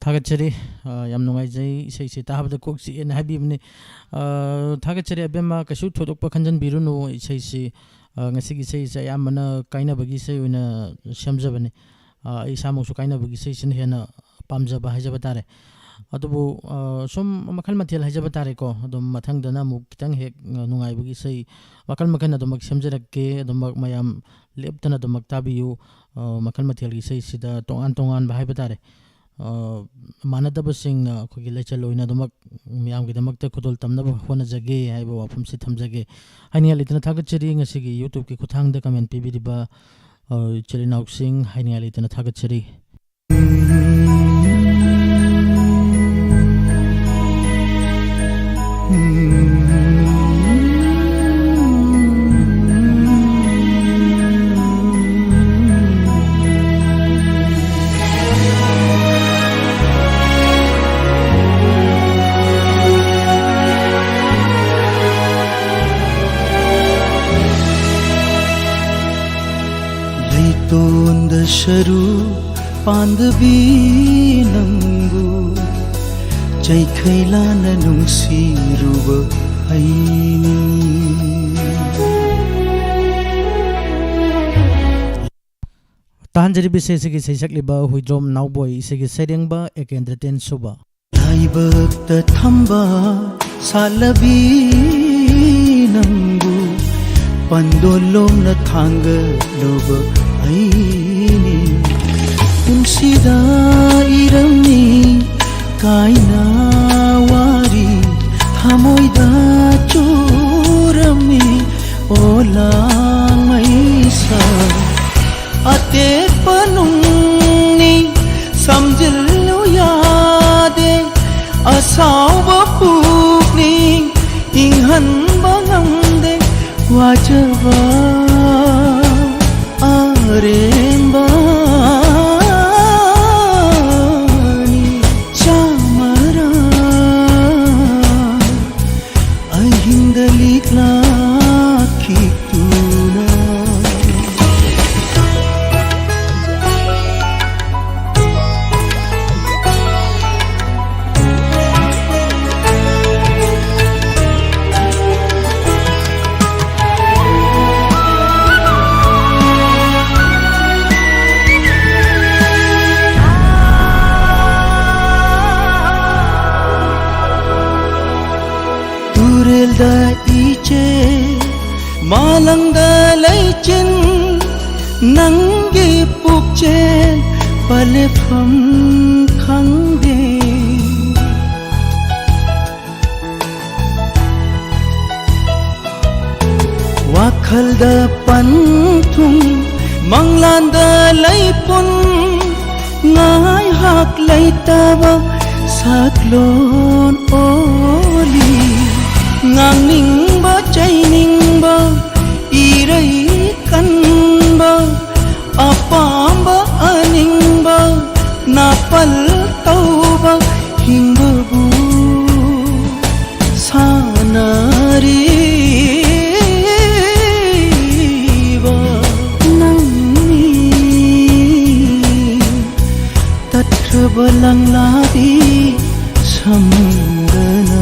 ꯊꯥꯒꯠꯆꯔꯤ꯫ ꯑ, ꯌꯥꯝ ꯅꯨꯡꯉꯥꯏꯖꯩ꯫ ꯏꯁꯩꯁꯤ ꯇꯥꯕꯗ ꯀꯣꯛ ꯆꯤꯛꯑꯦꯅ ꯍꯥꯏꯕꯤꯕꯅꯤ꯫ ꯑ, ꯊꯥꯒꯠꯆꯔꯤ ꯑꯕꯦꯝꯃ, ꯀꯩꯁꯨ ꯊꯣꯏꯗꯣꯛꯄ ꯈꯟꯖꯟꯕꯤꯔꯨꯅꯨ꯫ ꯏꯁꯩꯁꯤ, ꯑ, ꯉꯁꯤꯒꯤ ꯏꯁꯩꯁꯦ ꯑꯌꯥꯝꯕꯅ ꯀꯥꯏꯅꯕꯒꯤ ꯏꯁꯩ ꯑꯣꯏꯅ ꯁꯦꯝꯖꯕꯅꯤ꯫ ꯑ, ꯑꯩ ꯏꯁꯥꯃꯛꯁꯨ ꯀꯥꯏꯅꯕꯒꯤ ꯏꯁꯩꯁꯤꯅ ꯍꯦꯟꯅ ꯄꯥꯝꯖꯕ ꯍꯥꯏꯖꯕ ꯇꯥꯔꯦ꯫ ꯑꯗꯨꯕꯨ, ꯑ, ꯁꯨꯝ ꯃꯈꯜ ꯃꯊꯦꯜ ꯍꯥꯏꯖꯕ ꯇꯥꯔꯦꯀꯣ꯫ ꯑꯗꯨꯝ ꯃꯊꯪꯗꯅ ꯑꯃꯨꯛ ꯈꯤꯇꯪ ꯍꯦꯛ, ꯑ, ꯅꯨꯡꯉꯥꯏꯕꯒꯤ ꯏꯁꯩ ꯃꯈꯜ ꯃꯈꯜ ꯑꯗꯨꯃꯛ ꯁꯦꯝꯖꯔꯛꯀꯦ꯫ ꯑꯗꯨꯃꯛ ꯃꯌꯥꯝ ꯂꯦꯞꯇꯅ ꯑꯗꯨꯃꯛ ꯇꯥꯕꯤꯌꯨ꯫ ꯑ, ꯃꯈꯜ ꯃꯊꯦꯜꯒꯤ ꯏꯁꯩꯁꯤꯗ ꯇꯣꯉꯥꯟ ꯇꯣꯉꯥꯟꯕ ꯍꯥꯏꯕ ꯇꯥꯔꯦ꯫ ꯑ, ꯃꯥꯟꯅꯗꯕꯁꯤꯡꯅ ꯑꯩꯈꯣꯏꯒꯤ ꯂꯩꯆꯜ ꯑꯣꯏꯅ ꯑꯗꯨꯃꯛ ꯃꯤꯌꯥꯝꯒꯤꯗꯃꯛꯇ ꯈꯨꯗꯣꯜ ꯇꯝꯅꯕ ꯍꯣꯠꯅꯖꯒꯦ ꯍꯥꯏꯕ ꯋꯥꯐꯝꯁꯤ ꯊꯝꯖꯒꯦ꯫ ꯍꯥꯏꯅꯤꯡꯉꯥꯏ ꯂꯩꯇꯅ ꯊꯥꯒꯠꯆꯔꯤ꯫ ꯉꯁꯤꯒꯤ YouTube-ꯀꯤ ꯈꯨꯠꯊꯥꯡꯗ comment ꯄꯤꯕꯤꯔꯤꯕ, ꯑ, ꯏꯆꯤꯜ ꯏꯅꯥꯎꯁꯤꯡ, ꯍꯥꯏꯅꯤꯡꯉꯥꯏ ꯂꯩꯇꯅ ꯊꯥꯒꯠꯆꯔꯤ꯫ ꯂꯩꯇꯣꯟꯗ ꯁꯔꯨ ꯄꯥꯟꯗꯕꯤ ꯅꯪꯕꯨ ꯆꯩꯈꯩ ꯂꯥꯟꯅ ꯅꯨꯡꯁꯤꯔꯨꯕ ꯑꯩꯅꯤ꯫ ꯇꯥꯍꯟꯖꯔꯤꯕ ꯏꯁꯩ ꯑꯁꯤꯒꯤ ꯁꯩꯁꯛꯂꯤꯕ ꯍꯨꯏꯗ꯭ꯔꯣꯝ ꯅꯥꯎꯕꯣꯏ, ꯏꯁꯩꯒꯤ ꯁꯩꯔꯦꯡꯕ ꯑꯦꯀꯦꯟꯗ꯭ꯔ ꯇꯦꯟꯁꯨꯕ꯫ ꯂꯥꯏꯕꯛꯇ ꯊꯝꯕ ꯁꯥꯠꯂꯕꯤ ꯅꯪꯕꯨ ꯄꯟꯗꯣꯂꯣꯝꯅ ꯊꯥꯡꯒꯠꯂꯨꯕ ꯑꯩꯅꯤ꯫ ꯄꯨꯟꯁꯤꯗ ꯏꯔꯝꯃꯤ ꯀꯥꯏꯅ ꯋꯥꯔꯤ ꯊꯃꯣꯏꯗ ꯆꯨꯔꯝꯃꯤ ꯑꯣꯂꯥꯡ ꯃꯩꯁꯥ꯫ ꯑꯇꯦꯛꯄ ꯅꯨꯡꯅꯤ ꯁꯝꯖꯤꯜꯂꯨ ꯌꯥꯗꯦ, ꯑꯁꯥꯎꯕ ꯄꯨꯛꯅꯤꯡ ꯏꯪꯍꯟꯕ ꯉꯝꯗꯦ, ꯋꯥꯖꯕ ꯑꯔꯦꯝꯕꯅꯤ ꯆꯥꯃꯔꯥ꯫ ꯑꯍꯤꯡꯗ ꯂꯤꯛꯂꯥꯛꯈꯤꯗꯨꯅ꯫ ꯇꯨꯔꯦꯜꯗ ꯏꯆꯦꯜ, ꯃꯥꯂꯪꯗ ꯂꯩꯆꯤꯟ, ꯅꯪꯒꯤ ꯄꯨꯛꯆꯦꯜ ꯄꯂꯦꯐꯝ ꯈꯪꯗꯦ꯫ ꯋꯥꯈꯜꯗ ꯄꯟꯊꯨꯡ, ꯃꯪꯂꯥꯟꯗ ꯂꯩꯄꯨꯟ, ꯉꯥꯏꯍꯥꯛ ꯂꯩꯇꯕ ꯁꯛꯂꯣꯟ ꯑꯣꯜꯂꯤ꯫ ꯉꯥꯡꯅꯤꯡꯕ ꯆꯩꯅꯤꯡꯕ, ꯏꯔꯩ ꯀꯟꯕ, ꯑꯄꯥꯝꯕ ꯑꯅꯤꯡꯕ ꯅꯥꯄꯜ ꯇꯧꯕ ꯍꯤꯡꯕꯕꯨ ꯁꯥꯟꯅꯔꯤꯕ ꯅꯪꯅꯤ꯫ ꯇꯠꯈ꯭ꯔꯕ ꯂꯪꯂꯥꯗꯤ ꯁꯝꯗꯅ꯫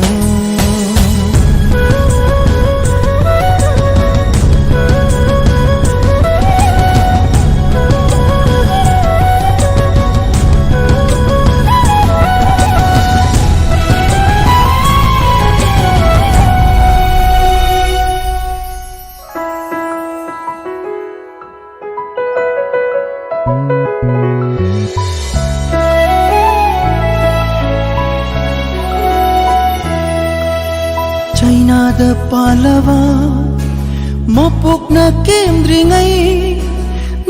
ꯆꯩꯅꯥꯗ ꯄꯥꯜꯂꯕ ꯃꯄꯣꯛꯅ ꯀꯦꯝꯗ꯭ꯔꯤꯉꯩ,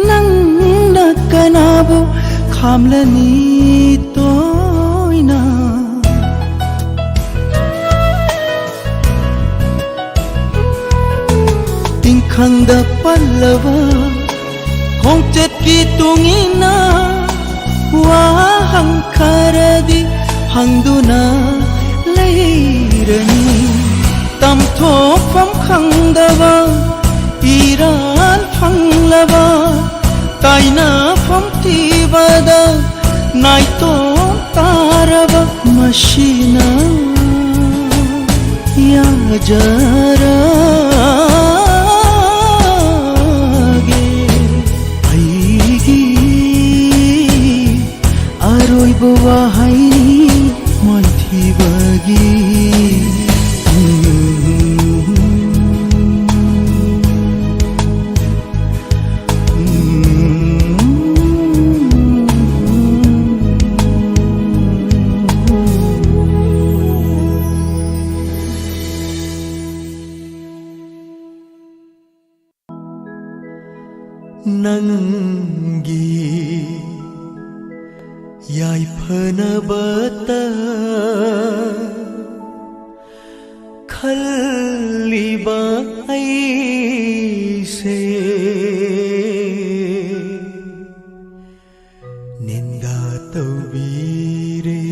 ꯅꯪꯅ ꯀꯅꯥꯕꯨ ꯈꯥꯝꯂꯅꯤ ꯇꯣꯏꯅ? ꯇꯤꯡꯈꯪꯗ ꯄꯜꯂꯕ ꯈꯣꯡꯆꯠꯀꯤ ꯇꯨꯡ ꯏꯟꯅ ꯋꯥꯍꯪ ꯈꯔꯗꯤ ꯍꯪꯗꯨꯅ ꯂꯩꯔꯅꯤ꯫ ꯇꯝꯊꯣꯛꯐꯝ ꯈꯪꯗꯕ, ꯏꯔꯥꯜ ꯐꯪꯂꯕ, ꯇꯥꯏꯅꯐꯝ ꯊꯤꯕꯗ ꯅꯥꯏꯇꯣꯝ ꯇꯥꯔꯕ ꯃꯁꯤꯅ ꯌꯥꯖꯔꯒꯦ꯫ ꯑꯩꯒꯤ ꯑꯔꯣꯏꯕ ꯋꯥꯍꯩꯅꯤ ꯃꯥꯏꯊꯤꯕꯒꯤ꯫ ꯅꯪꯒꯤ ꯌꯥꯏꯐꯅꯕꯇ ꯈꯜꯂꯤꯕ ꯑꯩꯁꯦ ꯅꯤꯟꯗꯥ ꯇꯧꯕꯤꯔꯦ,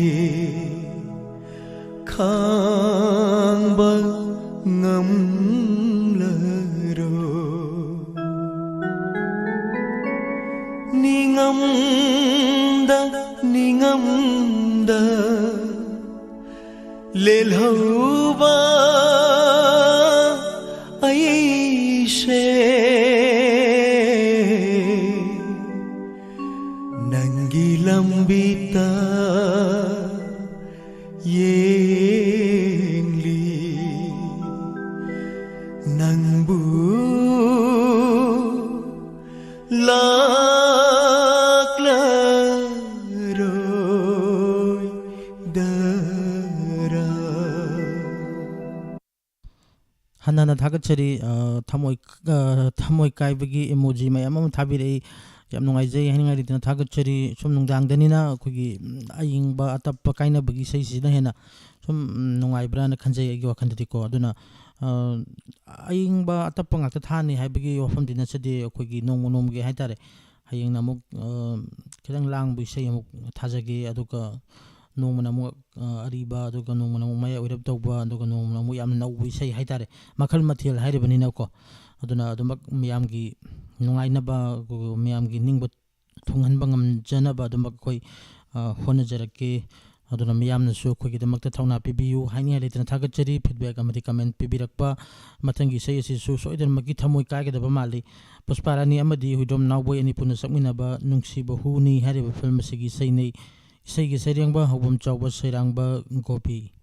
ꯈꯥꯡꯕ ꯉꯝꯂꯔꯣꯏ꯫ ꯅꯤꯡꯉꯝꯗ ꯅꯤꯡꯉꯝꯗ ꯂꯦꯜꯍꯧꯕ ꯑꯩꯁꯦ ꯅꯪꯒꯤ ꯂꯝꯕꯤꯇ ꯌꯦꯡꯂꯤ꯫ ꯅꯪꯕꯨ ꯂꯥꯛꯂꯔꯣꯏꯗꯔꯥ? ꯍꯟꯅ ꯍꯟꯅ ꯊꯥꯒꯠꯆꯔꯤ꯫ ꯑ, ꯊꯃꯣꯏ, ꯑ, ꯊꯃꯣꯏ ꯀꯥꯏꯕꯒꯤ emoji ꯃꯌꯥꯝ ꯑꯃ ꯊꯥꯕꯤꯔꯛꯏ꯫ ꯌꯥꯝ ꯅꯨꯡꯉꯥꯏꯖꯩ ꯍꯥꯏꯅꯤꯡꯉꯥꯏ ꯂꯩꯇꯅ ꯊꯥꯒꯠꯆꯔꯤ꯫ ꯁꯨꯝ ꯅꯨꯡꯗꯥꯡꯗꯅꯤꯅ ꯑꯩꯈꯣꯏꯒꯤ, ꯎꯝ, ꯑꯏꯪꯕ ꯑꯇꯞꯄ ꯀꯥꯏꯅꯕꯒꯤ ꯏꯁꯩꯁꯤꯅ ꯍꯦꯟꯅ ꯁꯨꯝ, ꯎꯝ, ꯅꯨꯡꯉꯥꯏꯕ꯭ꯔꯥꯅ ꯈꯟꯖꯩ ꯑꯩꯒꯤ ꯋꯥꯈꯜꯗꯗꯤꯀꯣ꯫ ꯑꯗꯨꯅ, ꯑ, ꯑꯏꯪꯕ ꯑꯇꯞꯄ ꯉꯥꯛꯇ ꯊꯥꯅꯤ ꯍꯥꯏꯕꯒꯤ ꯋꯥꯐꯝꯗꯤ ꯅꯠꯆꯗꯦ꯫ ꯑꯩꯈꯣꯏꯒꯤ ꯅꯣꯡꯃ ꯅꯣꯡꯃꯒꯤ ꯍꯥꯏꯇꯥꯔꯦ, ꯍꯌꯦꯡꯅ ꯑꯃꯨꯛ, ꯑ, ꯈꯤꯇꯪ ꯂꯥꯡꯕ ꯏꯁꯩ ꯑꯃꯨꯛ ꯊꯥꯖꯒꯦ, ꯑꯗꯨꯒ ꯅꯣꯡꯃꯅ ꯑꯃꯨꯛ, ꯑ, ꯑꯔꯤꯕ, ꯑꯗꯨꯒ ꯅꯣꯡꯃꯅ ꯑꯃꯨꯛ ꯃꯌꯥꯏ ꯑꯣꯏꯔꯞ ꯇꯧꯕ, ꯑꯗꯨꯒ ꯅꯣꯡꯃꯅ ꯑꯃꯨꯛ ꯌꯥꯝꯅ ꯅꯧꯕ ꯏꯁꯩ ꯍꯥꯏꯇꯥꯔꯦ꯫ ꯃꯈꯜ ꯃꯊꯦꯜ ꯍꯥꯏꯔꯤꯕꯅꯤꯅꯀꯣ꯫ ꯑꯗꯨꯅ ꯑꯗꯨꯃꯛ ꯃꯌꯥꯝꯒꯤ ꯅꯨꯡꯉꯥꯏꯅꯕ, ꯃꯌꯥꯝꯒꯤ ꯅꯤꯡꯕ ꯊꯨꯡꯍꯟꯕ ꯉꯝꯖꯅꯕ ꯑꯗꯨꯃꯛ ꯑꯩꯈꯣꯏ, ꯑ, ꯍꯣꯠꯅꯖꯔꯛꯀꯦ꯫ ꯑꯗꯨꯅ ꯃꯤꯌꯥꯝꯅꯁꯨ ꯑꯩꯈꯣꯏꯒꯤꯗꯃꯛꯇ ꯊꯧꯅꯥ ꯄꯤꯕꯤꯌꯨ ꯍꯥꯏꯅꯤꯡꯉꯥꯏ ꯂꯩꯇꯅ ꯊꯥꯒꯠꯆꯔꯤ꯫ Feedback ꯑꯃꯗꯤ comment ꯄꯤꯕꯤꯔꯛꯄ꯫ ꯃꯊꯪꯒꯤ ꯏꯁꯩ ꯑꯁꯤꯁꯨ ꯁꯣꯏꯗꯅꯃꯛꯀꯤ ꯊꯃꯣꯏ ꯀꯥꯏꯒꯗꯕ ꯃꯥꯜꯂꯤ꯫ ꯄꯨꯁꯄꯥꯔꯥꯅꯤ ꯑꯃꯗꯤ ꯍꯨꯏꯗ꯭ꯔꯣꯝ ꯅꯥꯎꯕꯣꯏ ꯑꯅꯤ ꯄꯨꯟꯅ ꯁꯛꯃꯤꯟꯅꯕ ꯅꯨꯡꯁꯤꯕ ꯍꯨꯅꯤ ꯍꯥꯏꯔꯤꯕ film ꯑꯁꯤꯒꯤ ꯏꯁꯩꯅꯤ꯫ ꯏꯁꯩꯒꯤ ꯁꯩꯔꯦꯡꯕ ꯍꯧꯕꯝ ꯆꯥꯎꯕ ꯁꯩꯔꯥꯡꯕ ꯒꯣꯄꯤ꯫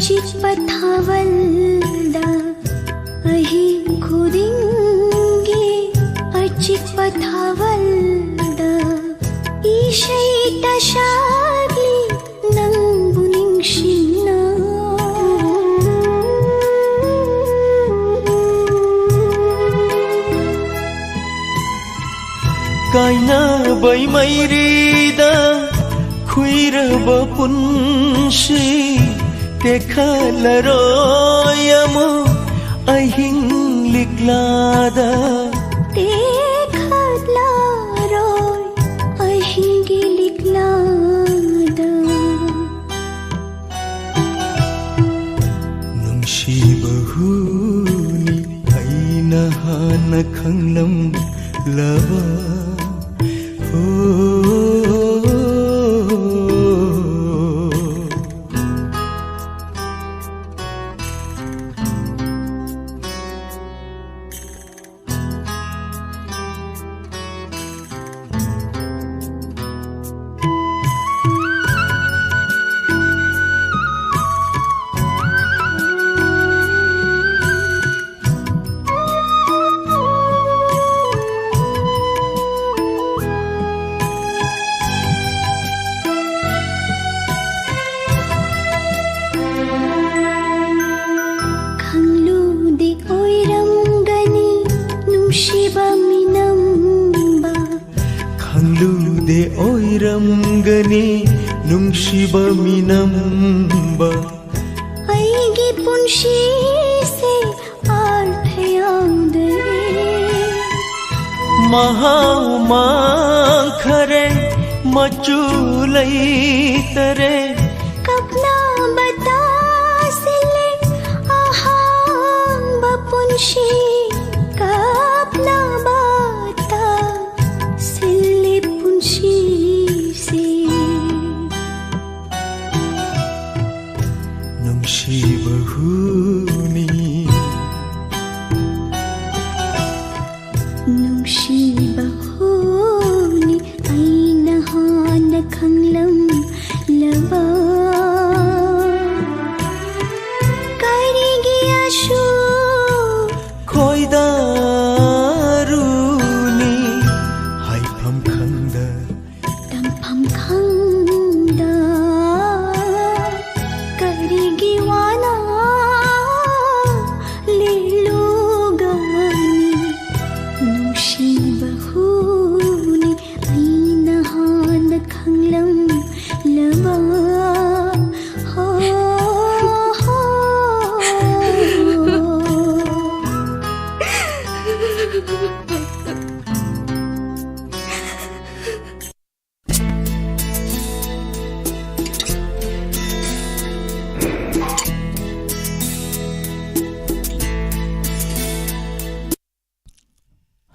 ꯑꯆꯤꯛꯄ ꯊꯥꯕꯜꯗ ꯑꯍꯤꯡ ꯈꯨꯗꯤꯡꯒꯤ ꯑꯆꯤꯛꯄ ꯊꯥꯕꯜꯗ ꯏꯁꯩ ꯇꯁꯥꯒꯤ ꯅꯪꯕꯨ ꯅꯤꯡꯁꯤꯡꯅ꯫ ꯀꯥꯏꯅꯕꯩ ꯃꯩꯔꯤꯗ ꯈꯨꯏꯔꯕ ꯄꯨꯟꯁꯤ ꯇꯦꯛꯈꯠꯂꯔꯣꯏ ꯑꯃꯨꯛ ꯑꯍꯤꯡ ꯂꯤꯛꯂꯥꯗ꯫ ꯇꯦꯛꯈꯠꯂꯔꯣꯏ ꯑꯍꯤꯡꯒꯤ ꯂꯤꯛꯂꯥꯗ꯫ ꯅꯨꯡꯁꯤꯕ ꯍꯨꯅꯤ ꯑꯩꯅ ꯍꯥꯟꯅ ꯈꯪꯂꯝꯂꯕ꯫ ꯍꯣ꯫ ꯈꯪꯂꯨꯗꯦ ꯑꯣꯏꯔꯝꯒꯅꯤ ꯅꯨꯡꯁꯤꯕ ꯃꯤꯅꯝꯕ꯫ ꯈꯪꯂꯨꯗꯦ ꯑꯣꯏꯔꯝꯒꯅꯤ ꯅꯨꯡꯁꯤꯕ ꯃꯤꯅꯝꯕ꯫ ꯑꯩꯒꯤ ꯄꯨꯟꯁꯤꯁꯦ ꯑꯥꯔꯊ ꯌꯥꯎꯗꯔꯦ꯫ ꯃꯍꯥꯎ ꯃꯥꯡꯈꯔꯦ, ꯃꯆꯨ ꯂꯩꯇꯔꯦ꯫ ꯀꯞꯅꯕ ꯇꯥꯁꯤꯜꯂꯦ ꯑꯍꯥꯡꯕ ꯄꯨꯟꯁꯤ꯫ ꯀꯞꯅꯕ ꯇꯥꯁꯤꯜꯂꯦ ꯄꯨꯟꯁꯤꯁꯦ꯫ ꯅꯨꯡꯁꯤꯕ ꯍꯨꯅꯤ꯫ ꯅꯨꯡꯁꯤꯕ ꯍꯨꯅꯤ ꯑꯩꯅ ꯍꯥꯟꯅ ꯈꯪꯂꯝꯂꯕ꯫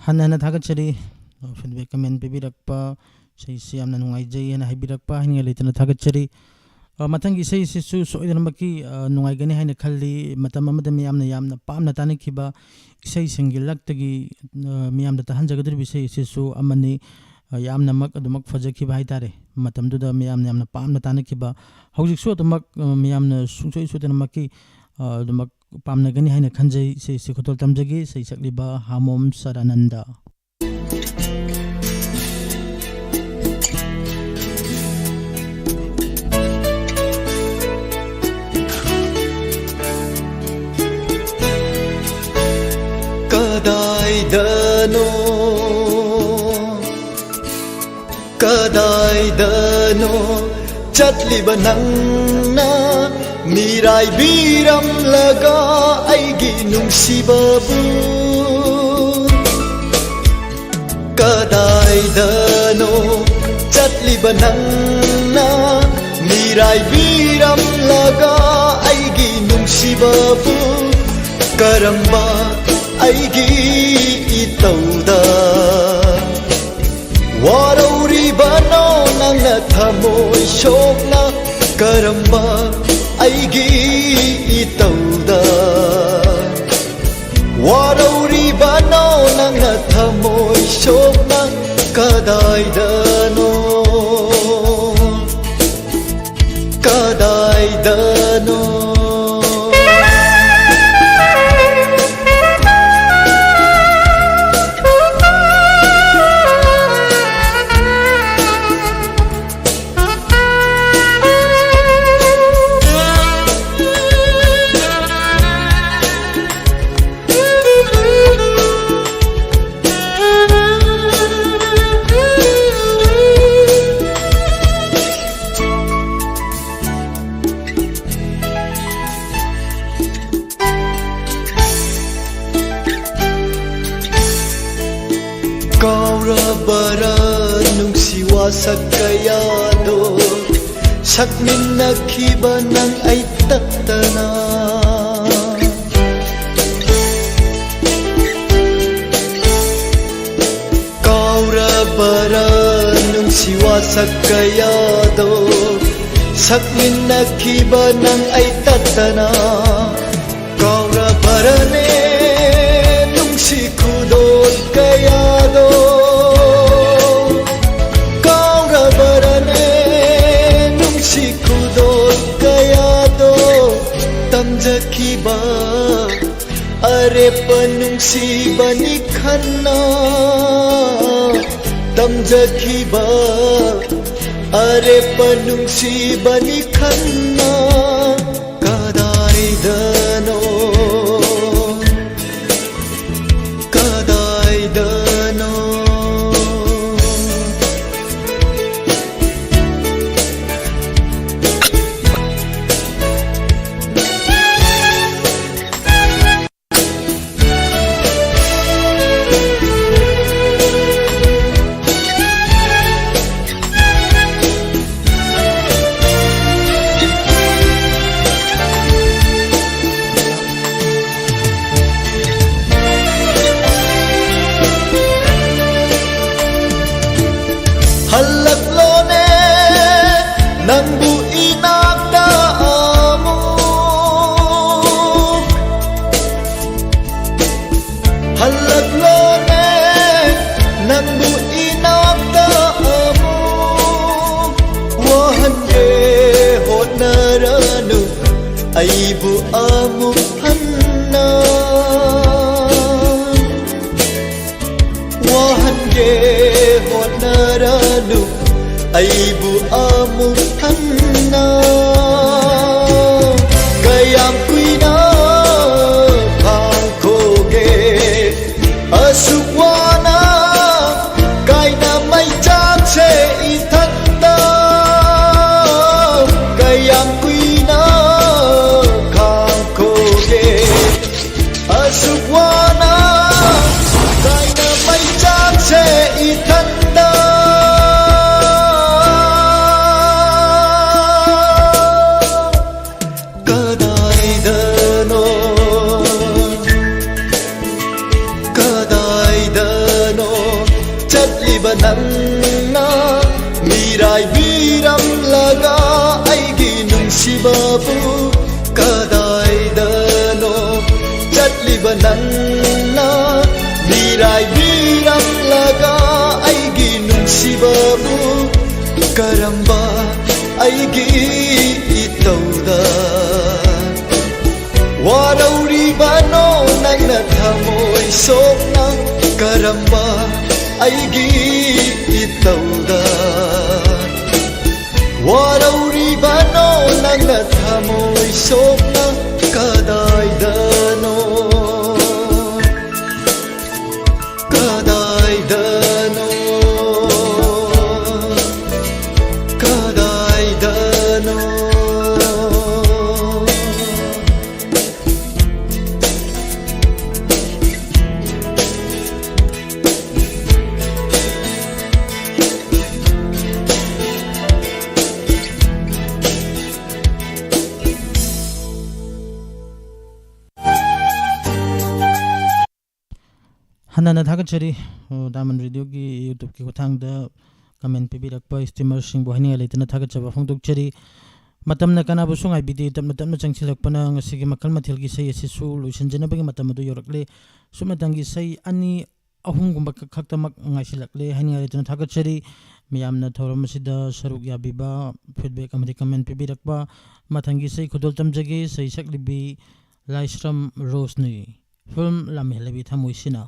ꯍꯟꯅ ꯍꯟꯅ ꯊꯥꯒꯠꯆꯔꯤ꯫ ꯑ, feedback comment ꯄꯤꯕꯤꯔꯛꯄ, ꯏꯁꯩꯁꯤ ꯌꯥꯝꯅ ꯅꯨꯡꯉꯥꯏꯖꯩ ꯍꯥꯏꯅ ꯍꯥꯏꯕꯤꯔꯛꯄ, ꯍꯥꯏꯅꯤꯡꯉꯥꯏ ꯂꯩꯇꯅ ꯊꯥꯒꯠꯆꯔꯤ꯫ ꯑ, ꯃꯊꯪꯒꯤ ꯏꯁꯩꯁꯤꯁꯨ ꯁꯣꯏꯗꯅꯃꯛꯀꯤ, ꯑ, ꯅꯨꯡꯉꯥꯏꯒꯅꯤ ꯍꯥꯏꯅ ꯈꯜꯂꯤ꯫ ꯃꯇꯝ ꯑꯃꯗ ꯃꯤꯌꯥꯝꯅ ꯌꯥꯝꯅ ꯄꯥꯝꯅ ꯇꯥꯅꯈꯤꯕ ꯏꯁꯩꯁꯤꯡꯒꯤ ꯂꯛꯇꯒꯤ, ꯑ, ꯃꯤꯌꯥꯝꯗ ꯇꯥꯍꯟꯖꯒꯗꯧꯔꯤꯕ ꯏꯁꯩ ꯑꯁꯤꯁꯨ ꯑꯃꯅꯤ꯫ ꯑ, ꯌꯥꯝꯅꯃꯛ ꯑꯗꯨꯃꯛ ꯐꯖꯈꯤꯕ ꯍꯥꯏꯇꯥꯔꯦ꯫ ꯃꯇꯝꯗꯨꯗ ꯃꯤꯌꯥꯝꯅ ꯌꯥꯝꯅ ꯄꯥꯝꯅ ꯇꯥꯅꯈꯤꯕ, ꯍꯧꯖꯤꯛꯁꯨ ꯑꯗꯨꯃꯛ, ꯑ, ꯃꯤꯌꯥꯝꯅ ꯁꯨꯡꯁꯣꯏ ꯁꯣꯏꯗꯅꯃꯛꯀꯤ, ꯑ, ꯑꯗꯨꯃꯛ ꯄꯥꯝꯅꯒꯅꯤ ꯍꯥꯏꯅ ꯈꯟꯖꯩ꯫ ꯏꯁꯩꯁꯤ ꯈꯨꯗꯣꯜ ꯇꯝꯖꯒꯦ꯫ ꯏꯁꯩ ꯁꯛꯂꯤꯕ ꯍꯥꯃꯣꯝ ꯁꯔꯥꯅꯟꯗ꯫ ꯀꯗꯥꯏꯗꯅꯣ, ꯀꯗꯥꯏꯗꯅꯣ ꯆꯠꯂꯤꯕ ꯅꯪꯅ ꯃꯤꯔꯥꯏꯕꯤꯔꯝꯂꯒ ꯑꯩꯒꯤ ꯅꯨꯡꯁꯤꯕꯕꯨ? ꯀꯗꯥꯏꯗꯅꯣ ꯆꯠꯂꯤꯕ ꯅꯪꯅ ꯃꯤꯔꯥꯏꯕꯤꯔꯝꯂꯒ ꯑꯩꯒꯤ ꯅꯨꯡꯁꯤꯕꯕꯨ? ꯀꯔꯝꯕ ꯑꯩꯒꯤ ꯏꯇꯧꯗ ꯋꯥꯔꯧꯔꯤꯕꯅꯣ ꯅꯪꯅ ꯊꯃꯣꯏ ꯁꯣꯛꯅ? ꯀꯔꯝꯕ ꯑꯩꯒꯤ ꯏꯇꯧꯗ ꯋꯥꯔꯧꯔꯤꯕꯅꯣ ꯅꯪꯅ ꯊꯃꯣꯏ ꯁꯣꯛꯅ? ꯀꯗꯥꯏꯗꯅꯣ, ꯀꯗꯥꯏꯗꯅꯣ? ꯀꯥꯎꯔꯕꯔꯥ ꯅꯨꯡꯁꯤ ꯋꯥꯁꯛ ꯀꯌꯥꯗꯣ, ꯁꯛꯃꯤꯟꯅꯈꯤꯕ ꯅꯪ ꯑꯩ ꯇꯠꯇꯅ? ꯋꯥꯁꯛ ꯀꯌꯥꯗꯣ ꯁꯛꯃꯤꯟꯅꯈꯤꯕ ꯅꯪ ꯑꯩ ꯇꯠꯇꯅ ꯀꯥꯎꯔꯕꯔꯅꯦ? ꯅꯨꯡꯁꯤ ꯈꯨꯗꯣꯜ ꯀꯌꯥꯗꯣ ꯀꯥꯎꯔꯕꯔꯅꯦ? ꯅꯨꯡꯁꯤ ꯈꯨꯗꯣꯜ ꯀꯌꯥꯗꯣ ꯇꯝꯖꯈꯤꯕ ꯑꯔꯦꯞꯄ ꯅꯨꯡꯁꯤꯕꯅꯤ ꯈꯟꯅ ꯇꯝꯖꯈꯤꯕ ꯑꯔꯦꯞꯄ ꯅꯨꯡꯁꯤꯕꯅꯤ ꯈꯟꯅ ꯀꯗꯥꯏꯗꯅꯣ, ꯀꯗꯥꯏꯗꯅꯣ? ꯍꯜꯂꯛꯂꯣꯅꯦ ꯅꯪꯕꯨ ꯏꯅꯥꯛꯇ ꯑꯃꯨꯛ꯫ ꯍꯜꯂꯛꯂꯣꯅꯦ ꯅꯪꯕꯨ ꯏꯅꯥꯛꯇ ꯑꯃꯨꯛ꯫ ꯋꯥꯍꯟꯒꯦ ꯍꯣꯠꯅꯔꯅꯨ ꯑꯩꯕꯨ ꯑꯃꯨꯛ ꯍꯟꯅ꯫ ꯋꯥꯍꯟꯒꯦ ꯍꯣꯠꯅꯔꯅꯨ ꯑꯩꯕꯨ ꯑꯃꯨꯛ ꯍꯟꯅ꯫ ꯀꯌꯥꯝ ꯀꯨꯏꯅ ꯈꯥꯡꯈꯣꯒꯦ ꯑꯁꯨꯛ ꯋꯥꯅ ꯀꯥꯏꯅ ꯃꯩꯆꯥꯛꯁꯦ ꯏꯊꯟꯇ? ꯀꯌꯥꯝ ꯀꯨꯏꯅ ꯈꯥꯡꯈꯣꯒꯦ ꯑꯁꯨꯛ ꯋꯥꯅ ꯀꯥꯏꯅ ꯃꯩꯆꯥꯛꯁꯦ ꯏꯊꯟꯇ? ꯑꯩꯒꯤ ꯏꯇꯧꯗ ꯋꯥꯔꯧꯔꯤꯕꯅꯣ ꯅꯪꯅ ꯊꯃꯣꯏ ꯁꯣꯛꯅ? ꯀꯔꯝꯕ ꯑꯩꯒꯤ ꯏꯇꯧꯗ ꯋꯥꯔꯧꯔꯤꯕꯅꯣ ꯅꯪꯅ ꯊꯃꯣꯏ ꯁꯣꯛꯅ? ꯀꯗꯥꯏꯗꯅꯣ? ꯀꯗꯥꯏꯗꯅꯣ? ꯀꯗꯥꯏꯗꯅꯣ? ꯍꯟꯅꯅ ꯊꯥꯒꯠꯆꯔꯤ꯫ ꯑꯣ, ꯗꯥꯏꯃꯟ ꯔꯦꯗꯤꯑꯣꯒꯤ YouTube-ꯀꯤ ꯈꯨꯠꯊꯥꯡꯗ comment ꯄꯤꯕꯤꯔꯛꯄ streamer-ꯁꯤꯡꯕꯨ ꯍꯥꯏꯅꯤꯡꯉꯥꯏ ꯂꯩꯇꯅ ꯊꯥꯒꯠꯆꯕ ꯐꯣꯡꯗꯣꯛꯆꯔꯤ꯫ ꯃꯇꯝꯅ ꯀꯅꯥꯕꯨꯁꯨ ꯉꯥꯏꯕꯤꯗꯦ, ꯇꯞꯅ ꯇꯞꯅ ꯆꯪꯁꯤꯜꯂꯛꯄꯅ ꯉꯁꯤꯒꯤ ꯃꯈꯜ ꯃꯊꯦꯜꯒꯤ ꯏꯁꯩ ꯑꯁꯤꯁꯨ ꯂꯣꯏꯁꯤꯟꯖꯅꯕꯒꯤ ꯃꯇꯝ ꯑꯗꯨ ꯌꯧꯔꯛꯂꯦ꯫ ꯁꯨꯞꯅꯇꯪꯒꯤ ꯏꯁꯩ ꯑꯅꯤ ꯑꯍꯨꯝꯒꯨꯝꯕ ꯈꯛ-, ꯈꯛꯇꯃꯛ ꯉꯥꯏꯁꯤꯜꯂꯛꯂꯦ꯫ ꯍꯥꯏꯅꯤꯡꯉꯥꯏ ꯂꯩꯇꯅ ꯊꯥꯒꯠꯆꯔꯤ꯫ ꯃꯤꯌꯥꯝꯅ ꯊꯧꯔꯝ ꯑꯁꯤꯗ ꯁꯔꯨꯛ ꯌꯥꯕꯤꯕ, feedback ꯑꯃꯗꯤ comment ꯄꯤꯕꯤꯔꯛꯄ꯫ ꯃꯊꯪꯒꯤ ꯏꯁꯩ ꯈꯨꯗꯣꯜ ꯇꯝꯖꯒꯦ꯫ ꯏꯁꯩ ꯁꯛꯂꯤꯕꯤ ꯂꯥꯏꯁ꯭ꯔꯝ ꯔꯣꯁꯅꯤ꯫ Film ꯂꯥꯝꯍꯦꯜꯂꯕꯤ ꯊꯃꯣꯏꯁꯤꯅ꯫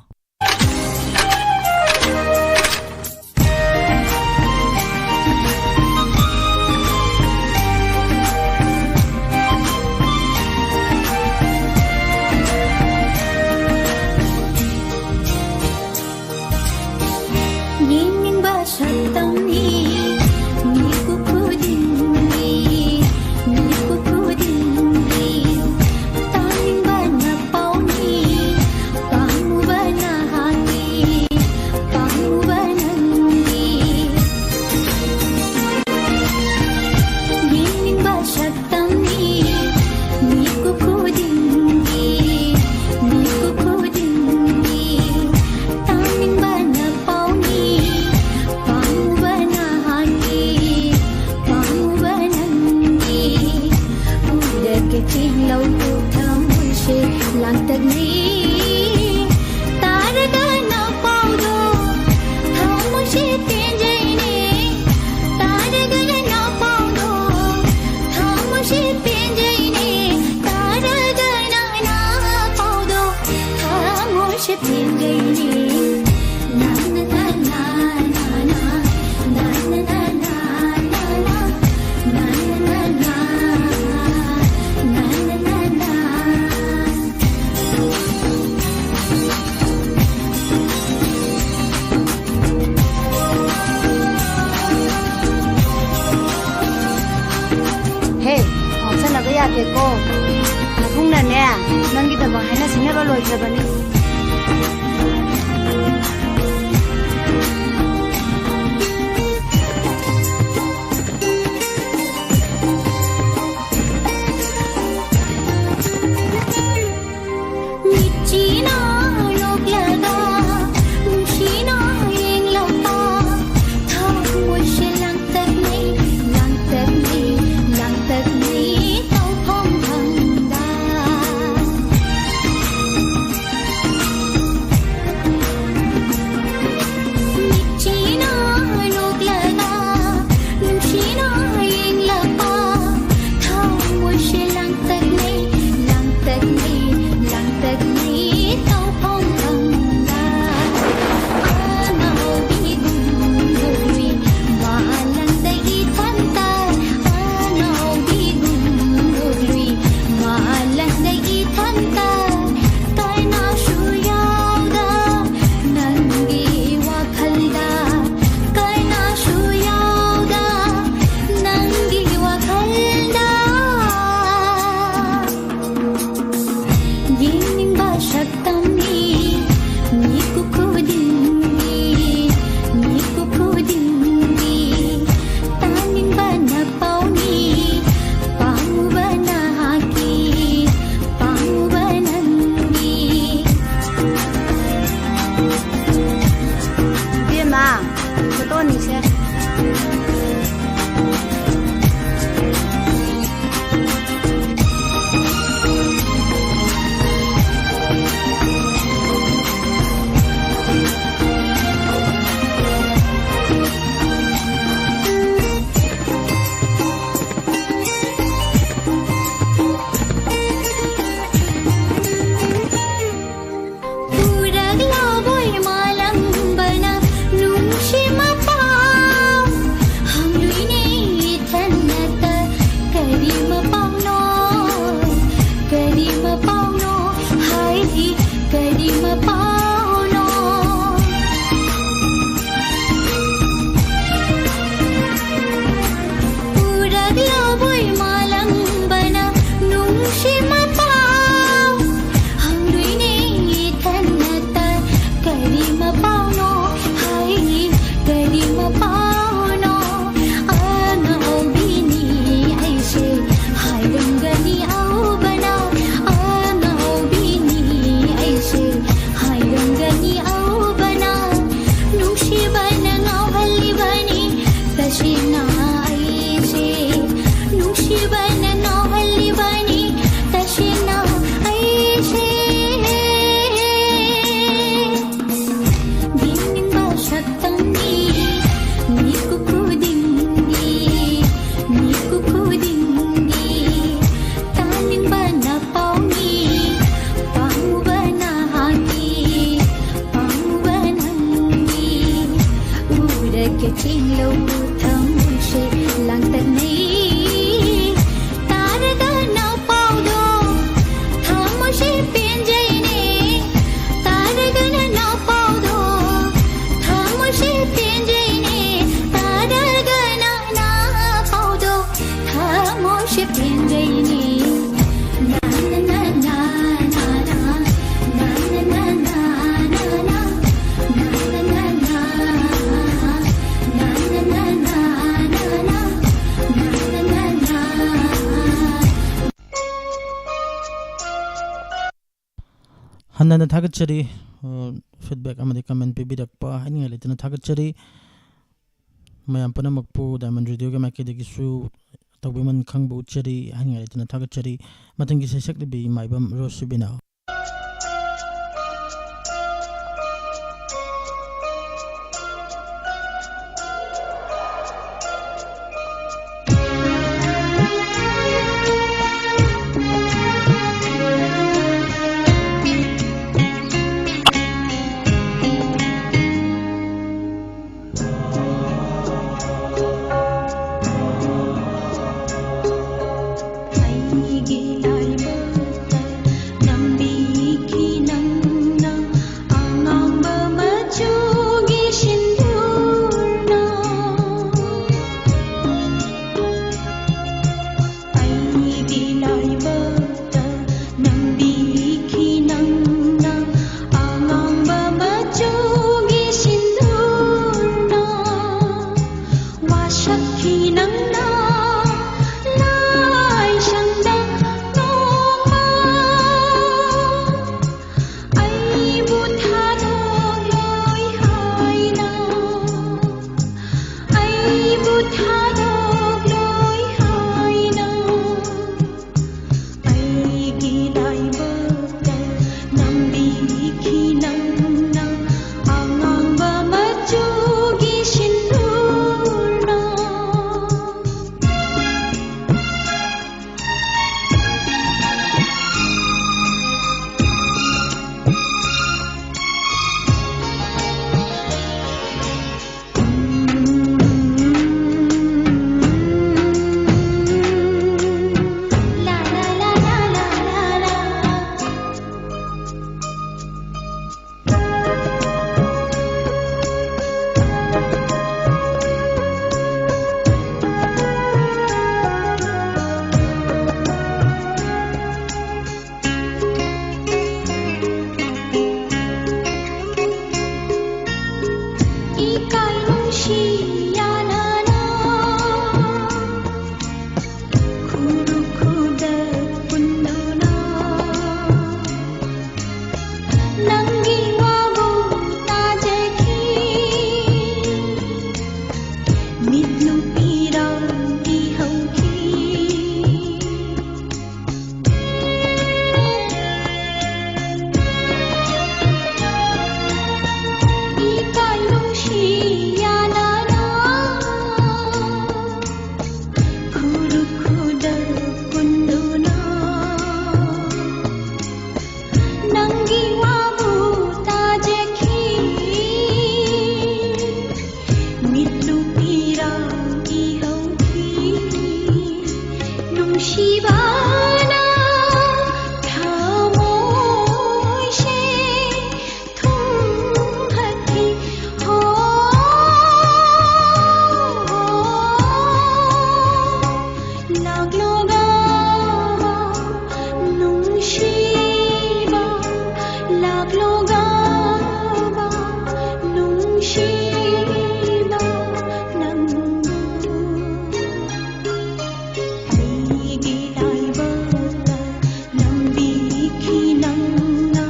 ꯌꯦꯡꯅꯤꯡꯕ ꯁꯛꯇꯝꯅꯤ, ꯃꯤꯀꯨꯞ ꯈꯨꯗꯤꯡꯒꯤ, ꯃꯤꯀꯨꯞ ꯈꯨꯗꯤꯡꯒꯤ꯫ ꯇꯥꯅꯤꯡꯕꯅ ꯄꯥꯎꯅꯤ, ꯄꯥꯝꯃꯨꯕꯅ ꯍꯥꯡꯉꯤ, ꯄꯥꯝꯃꯨꯕ ꯅꯪꯒꯤ꯫ ꯌꯦꯡꯅꯤꯡꯕ ꯁꯛ ꯇꯝꯃꯤ, ꯃꯤꯀꯨꯞ ꯈꯨꯗꯤꯡꯒꯤ, ꯃꯤꯀꯨꯞ ꯈꯨꯗꯤꯡꯒꯤ꯫ ꯇꯥꯅꯤꯡꯕꯅ ꯄꯥꯎꯅꯤ, ꯄꯥꯝꯃꯨꯕꯅ ꯍꯥꯡꯉꯤ, ꯄꯥꯝꯃꯨꯕ ꯅꯪꯒꯤ꯫ ꯎꯗ ꯀꯩꯊꯦꯜ ꯂꯧꯕꯨꯛ ꯊꯃꯣꯏꯁꯦ ꯂꯥꯡꯇꯛꯅꯩ꯫ ꯇꯥꯔꯒꯅ ꯄꯥꯎꯗꯣ ꯊꯃꯣꯏꯁꯦ ꯄꯦꯟꯖꯩꯅꯦ꯫ ꯇꯥꯔꯒꯅ ꯄꯥꯎꯗꯣ ꯌꯥꯗꯦꯀꯣ꯫ ꯅꯕꯨꯡꯅꯅꯦ, ꯅꯪꯒꯤꯗꯃꯛ ꯍꯥꯏꯅ ꯁꯤꯡꯅꯕ ꯂꯣꯏꯈ꯭ꯔꯕꯅꯤ꯫ ꯃꯤꯠꯆꯤꯅ ꯅꯣꯛꯂꯒ ꯅꯨꯡꯁꯤꯅ ꯌꯦꯡꯂꯝꯕ ꯊꯃꯣꯏꯁꯦ ꯂꯥꯡꯇꯛꯅꯩ, ꯂꯥꯡꯇꯛꯅꯩ, ꯂꯥꯡꯇꯛꯅꯩ ꯇꯧꯐꯝ ꯈꯪꯗ꯫ ꯍꯟꯅ ꯍꯟꯅ ꯊꯥꯒꯠꯆꯔꯤ꯫ ꯑ, feedback ꯑꯃꯗꯤ comment ꯄꯤꯕꯤꯔꯛꯄ ꯍꯥꯏꯅꯤꯡꯉꯥꯏ ꯂꯩꯇꯅ ꯊꯥꯒꯠꯆꯔꯤ꯫ ꯃꯌꯥꯝ ꯄꯨꯝꯅꯃꯛꯄꯨ Diamond Radioꯒꯤ ꯃꯥꯏꯀꯩꯗꯒꯤꯁꯨ ꯇꯧꯕꯤꯃꯜ ꯈꯪꯕ ꯎꯠꯆꯔꯤ ꯍꯥꯏꯅꯤꯡꯉꯥꯏ ꯂꯩꯇꯅ ꯊꯥꯒꯠꯆꯔꯤ꯫ ꯃꯊꯪꯒꯤ ꯁꯩꯁꯛꯂꯤꯕꯤ ꯏꯃꯥ ꯏꯕꯦꯝ ꯔꯣꯁ ꯁꯨꯕꯤꯅꯥ꯫ ꯑꯩꯒꯤ ꯂꯥꯏꯕꯛꯇ ꯅꯝꯕꯤ ꯊꯃꯣꯏꯁꯦ ꯊꯨꯝꯍꯠꯈꯤ꯫ ꯍꯣ, ꯂꯥꯛꯂꯣ ꯒꯥꯕ ꯅꯨꯡꯁꯤꯕ, ꯂꯥꯛꯂꯣ ꯒꯥꯕ ꯅꯨꯡꯁꯤꯕ ꯅꯪꯕꯨ꯫ ꯑꯩꯒꯤ ꯂꯥꯏꯕꯛꯇ ꯅꯝꯕꯤꯈꯤ ꯅꯪꯅ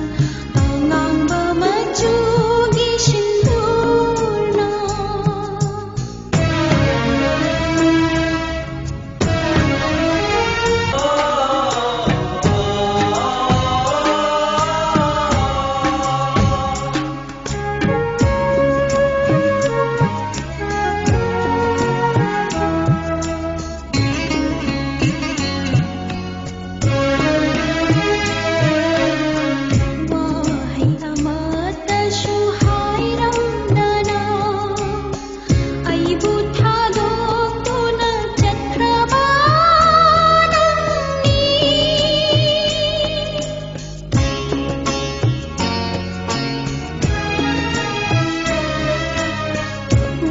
ꯑꯉꯥꯡꯕ ꯃꯆꯨꯒꯤ ꯁꯤꯟꯗꯨꯔꯅ꯫ ꯋꯥꯍꯩ ꯑꯃꯠꯇꯁꯨ ꯍꯥꯏꯔꯝꯗꯅ ꯑꯩꯕꯨ ꯊꯥꯗꯣꯛꯇꯨꯅ ꯆꯠꯈ꯭ꯔꯕ ꯅꯪꯗꯤ꯫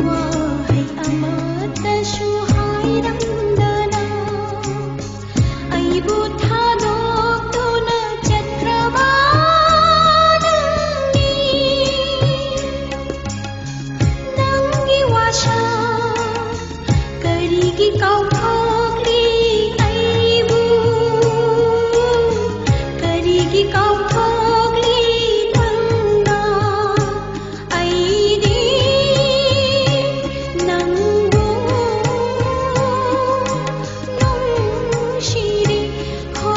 ꯋꯥꯍꯩ ꯑꯃꯠꯇꯁꯨ ꯍꯥꯏꯔꯝꯗꯅ ꯑꯩꯕꯨ ꯊꯥꯗꯣꯛꯇꯨꯅ ꯆꯠꯈ꯭ꯔꯕ ꯅꯪꯗꯤ꯫ ꯅꯪꯒꯤ ꯋꯥꯁꯛ ꯀꯔꯤꯒꯤ ꯀꯥꯎꯊꯣꯛꯂꯤ ꯑꯩꯕꯨ? ꯀꯔꯤꯒꯤ ꯀꯥꯎꯊꯣꯛꯂꯤ ꯅꯪꯅ? ꯑꯩꯗꯤ ꯅꯪꯕꯨ ꯅꯨꯡꯁꯤꯔꯤ꯫ ꯍꯣ,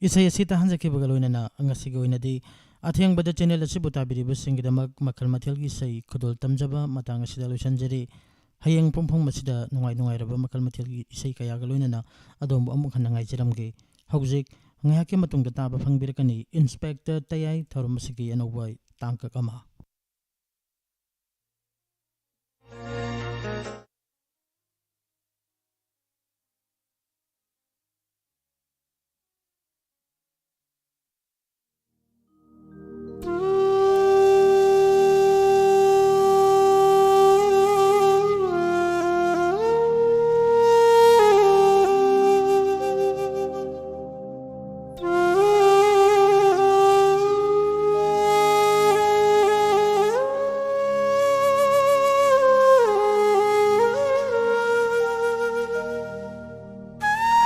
ꯏꯁꯩ ꯑꯁꯤ ꯇꯥꯍꯟꯖꯈꯤꯕꯒ ꯂꯣꯏꯅꯅ ꯉꯁꯤꯒꯤ ꯑꯣꯏꯅꯗꯤ ꯑꯊꯦꯡꯕꯗ ꯆꯦꯅꯦꯜ ꯑꯁꯤꯕꯨ ꯇꯥꯕꯤꯔꯤꯕꯁꯤꯡꯒꯤꯗꯃꯛ ꯃꯈꯜ ꯃꯊꯦꯜꯒꯤ ꯏꯁꯩ ꯈꯨꯗꯣꯜ ꯇꯝꯖꯕ ꯃꯇꯥꯡ ꯑꯁꯤꯗ ꯂꯣꯏꯁꯤꯟꯖꯔꯤ꯫ ꯍꯌꯦꯡ ꯄꯨꯡꯐꯝ ꯑꯁꯤꯗ ꯅꯨꯡꯉꯥꯏ ꯅꯨꯡꯉꯥꯏꯔꯕ ꯃꯈꯜ ꯃꯊꯦꯜꯒꯤ ꯏꯁꯩ ꯀꯌꯥꯒ ꯂꯣꯏꯅꯅ ꯑꯗꯣꯝꯕꯨ ꯑꯃꯨꯛ ꯍꯟꯅ ꯉꯥꯏꯖꯔꯝꯒꯦ꯫ ꯍꯧꯖꯤꯛ ꯉꯥꯏꯍꯥꯛꯀꯤ ꯃꯇꯨꯡꯗ ꯇꯥꯕ ꯐꯪꯕꯤꯔꯛꯀꯅꯤ ꯏꯟꯁꯄꯦꯛꯇꯔ ꯇꯌꯥꯏ ꯊꯧꯔꯝ ꯑꯁꯤꯒꯤ ꯑꯅꯧꯕ ꯇꯥꯡꯀꯛ ꯑꯃ꯫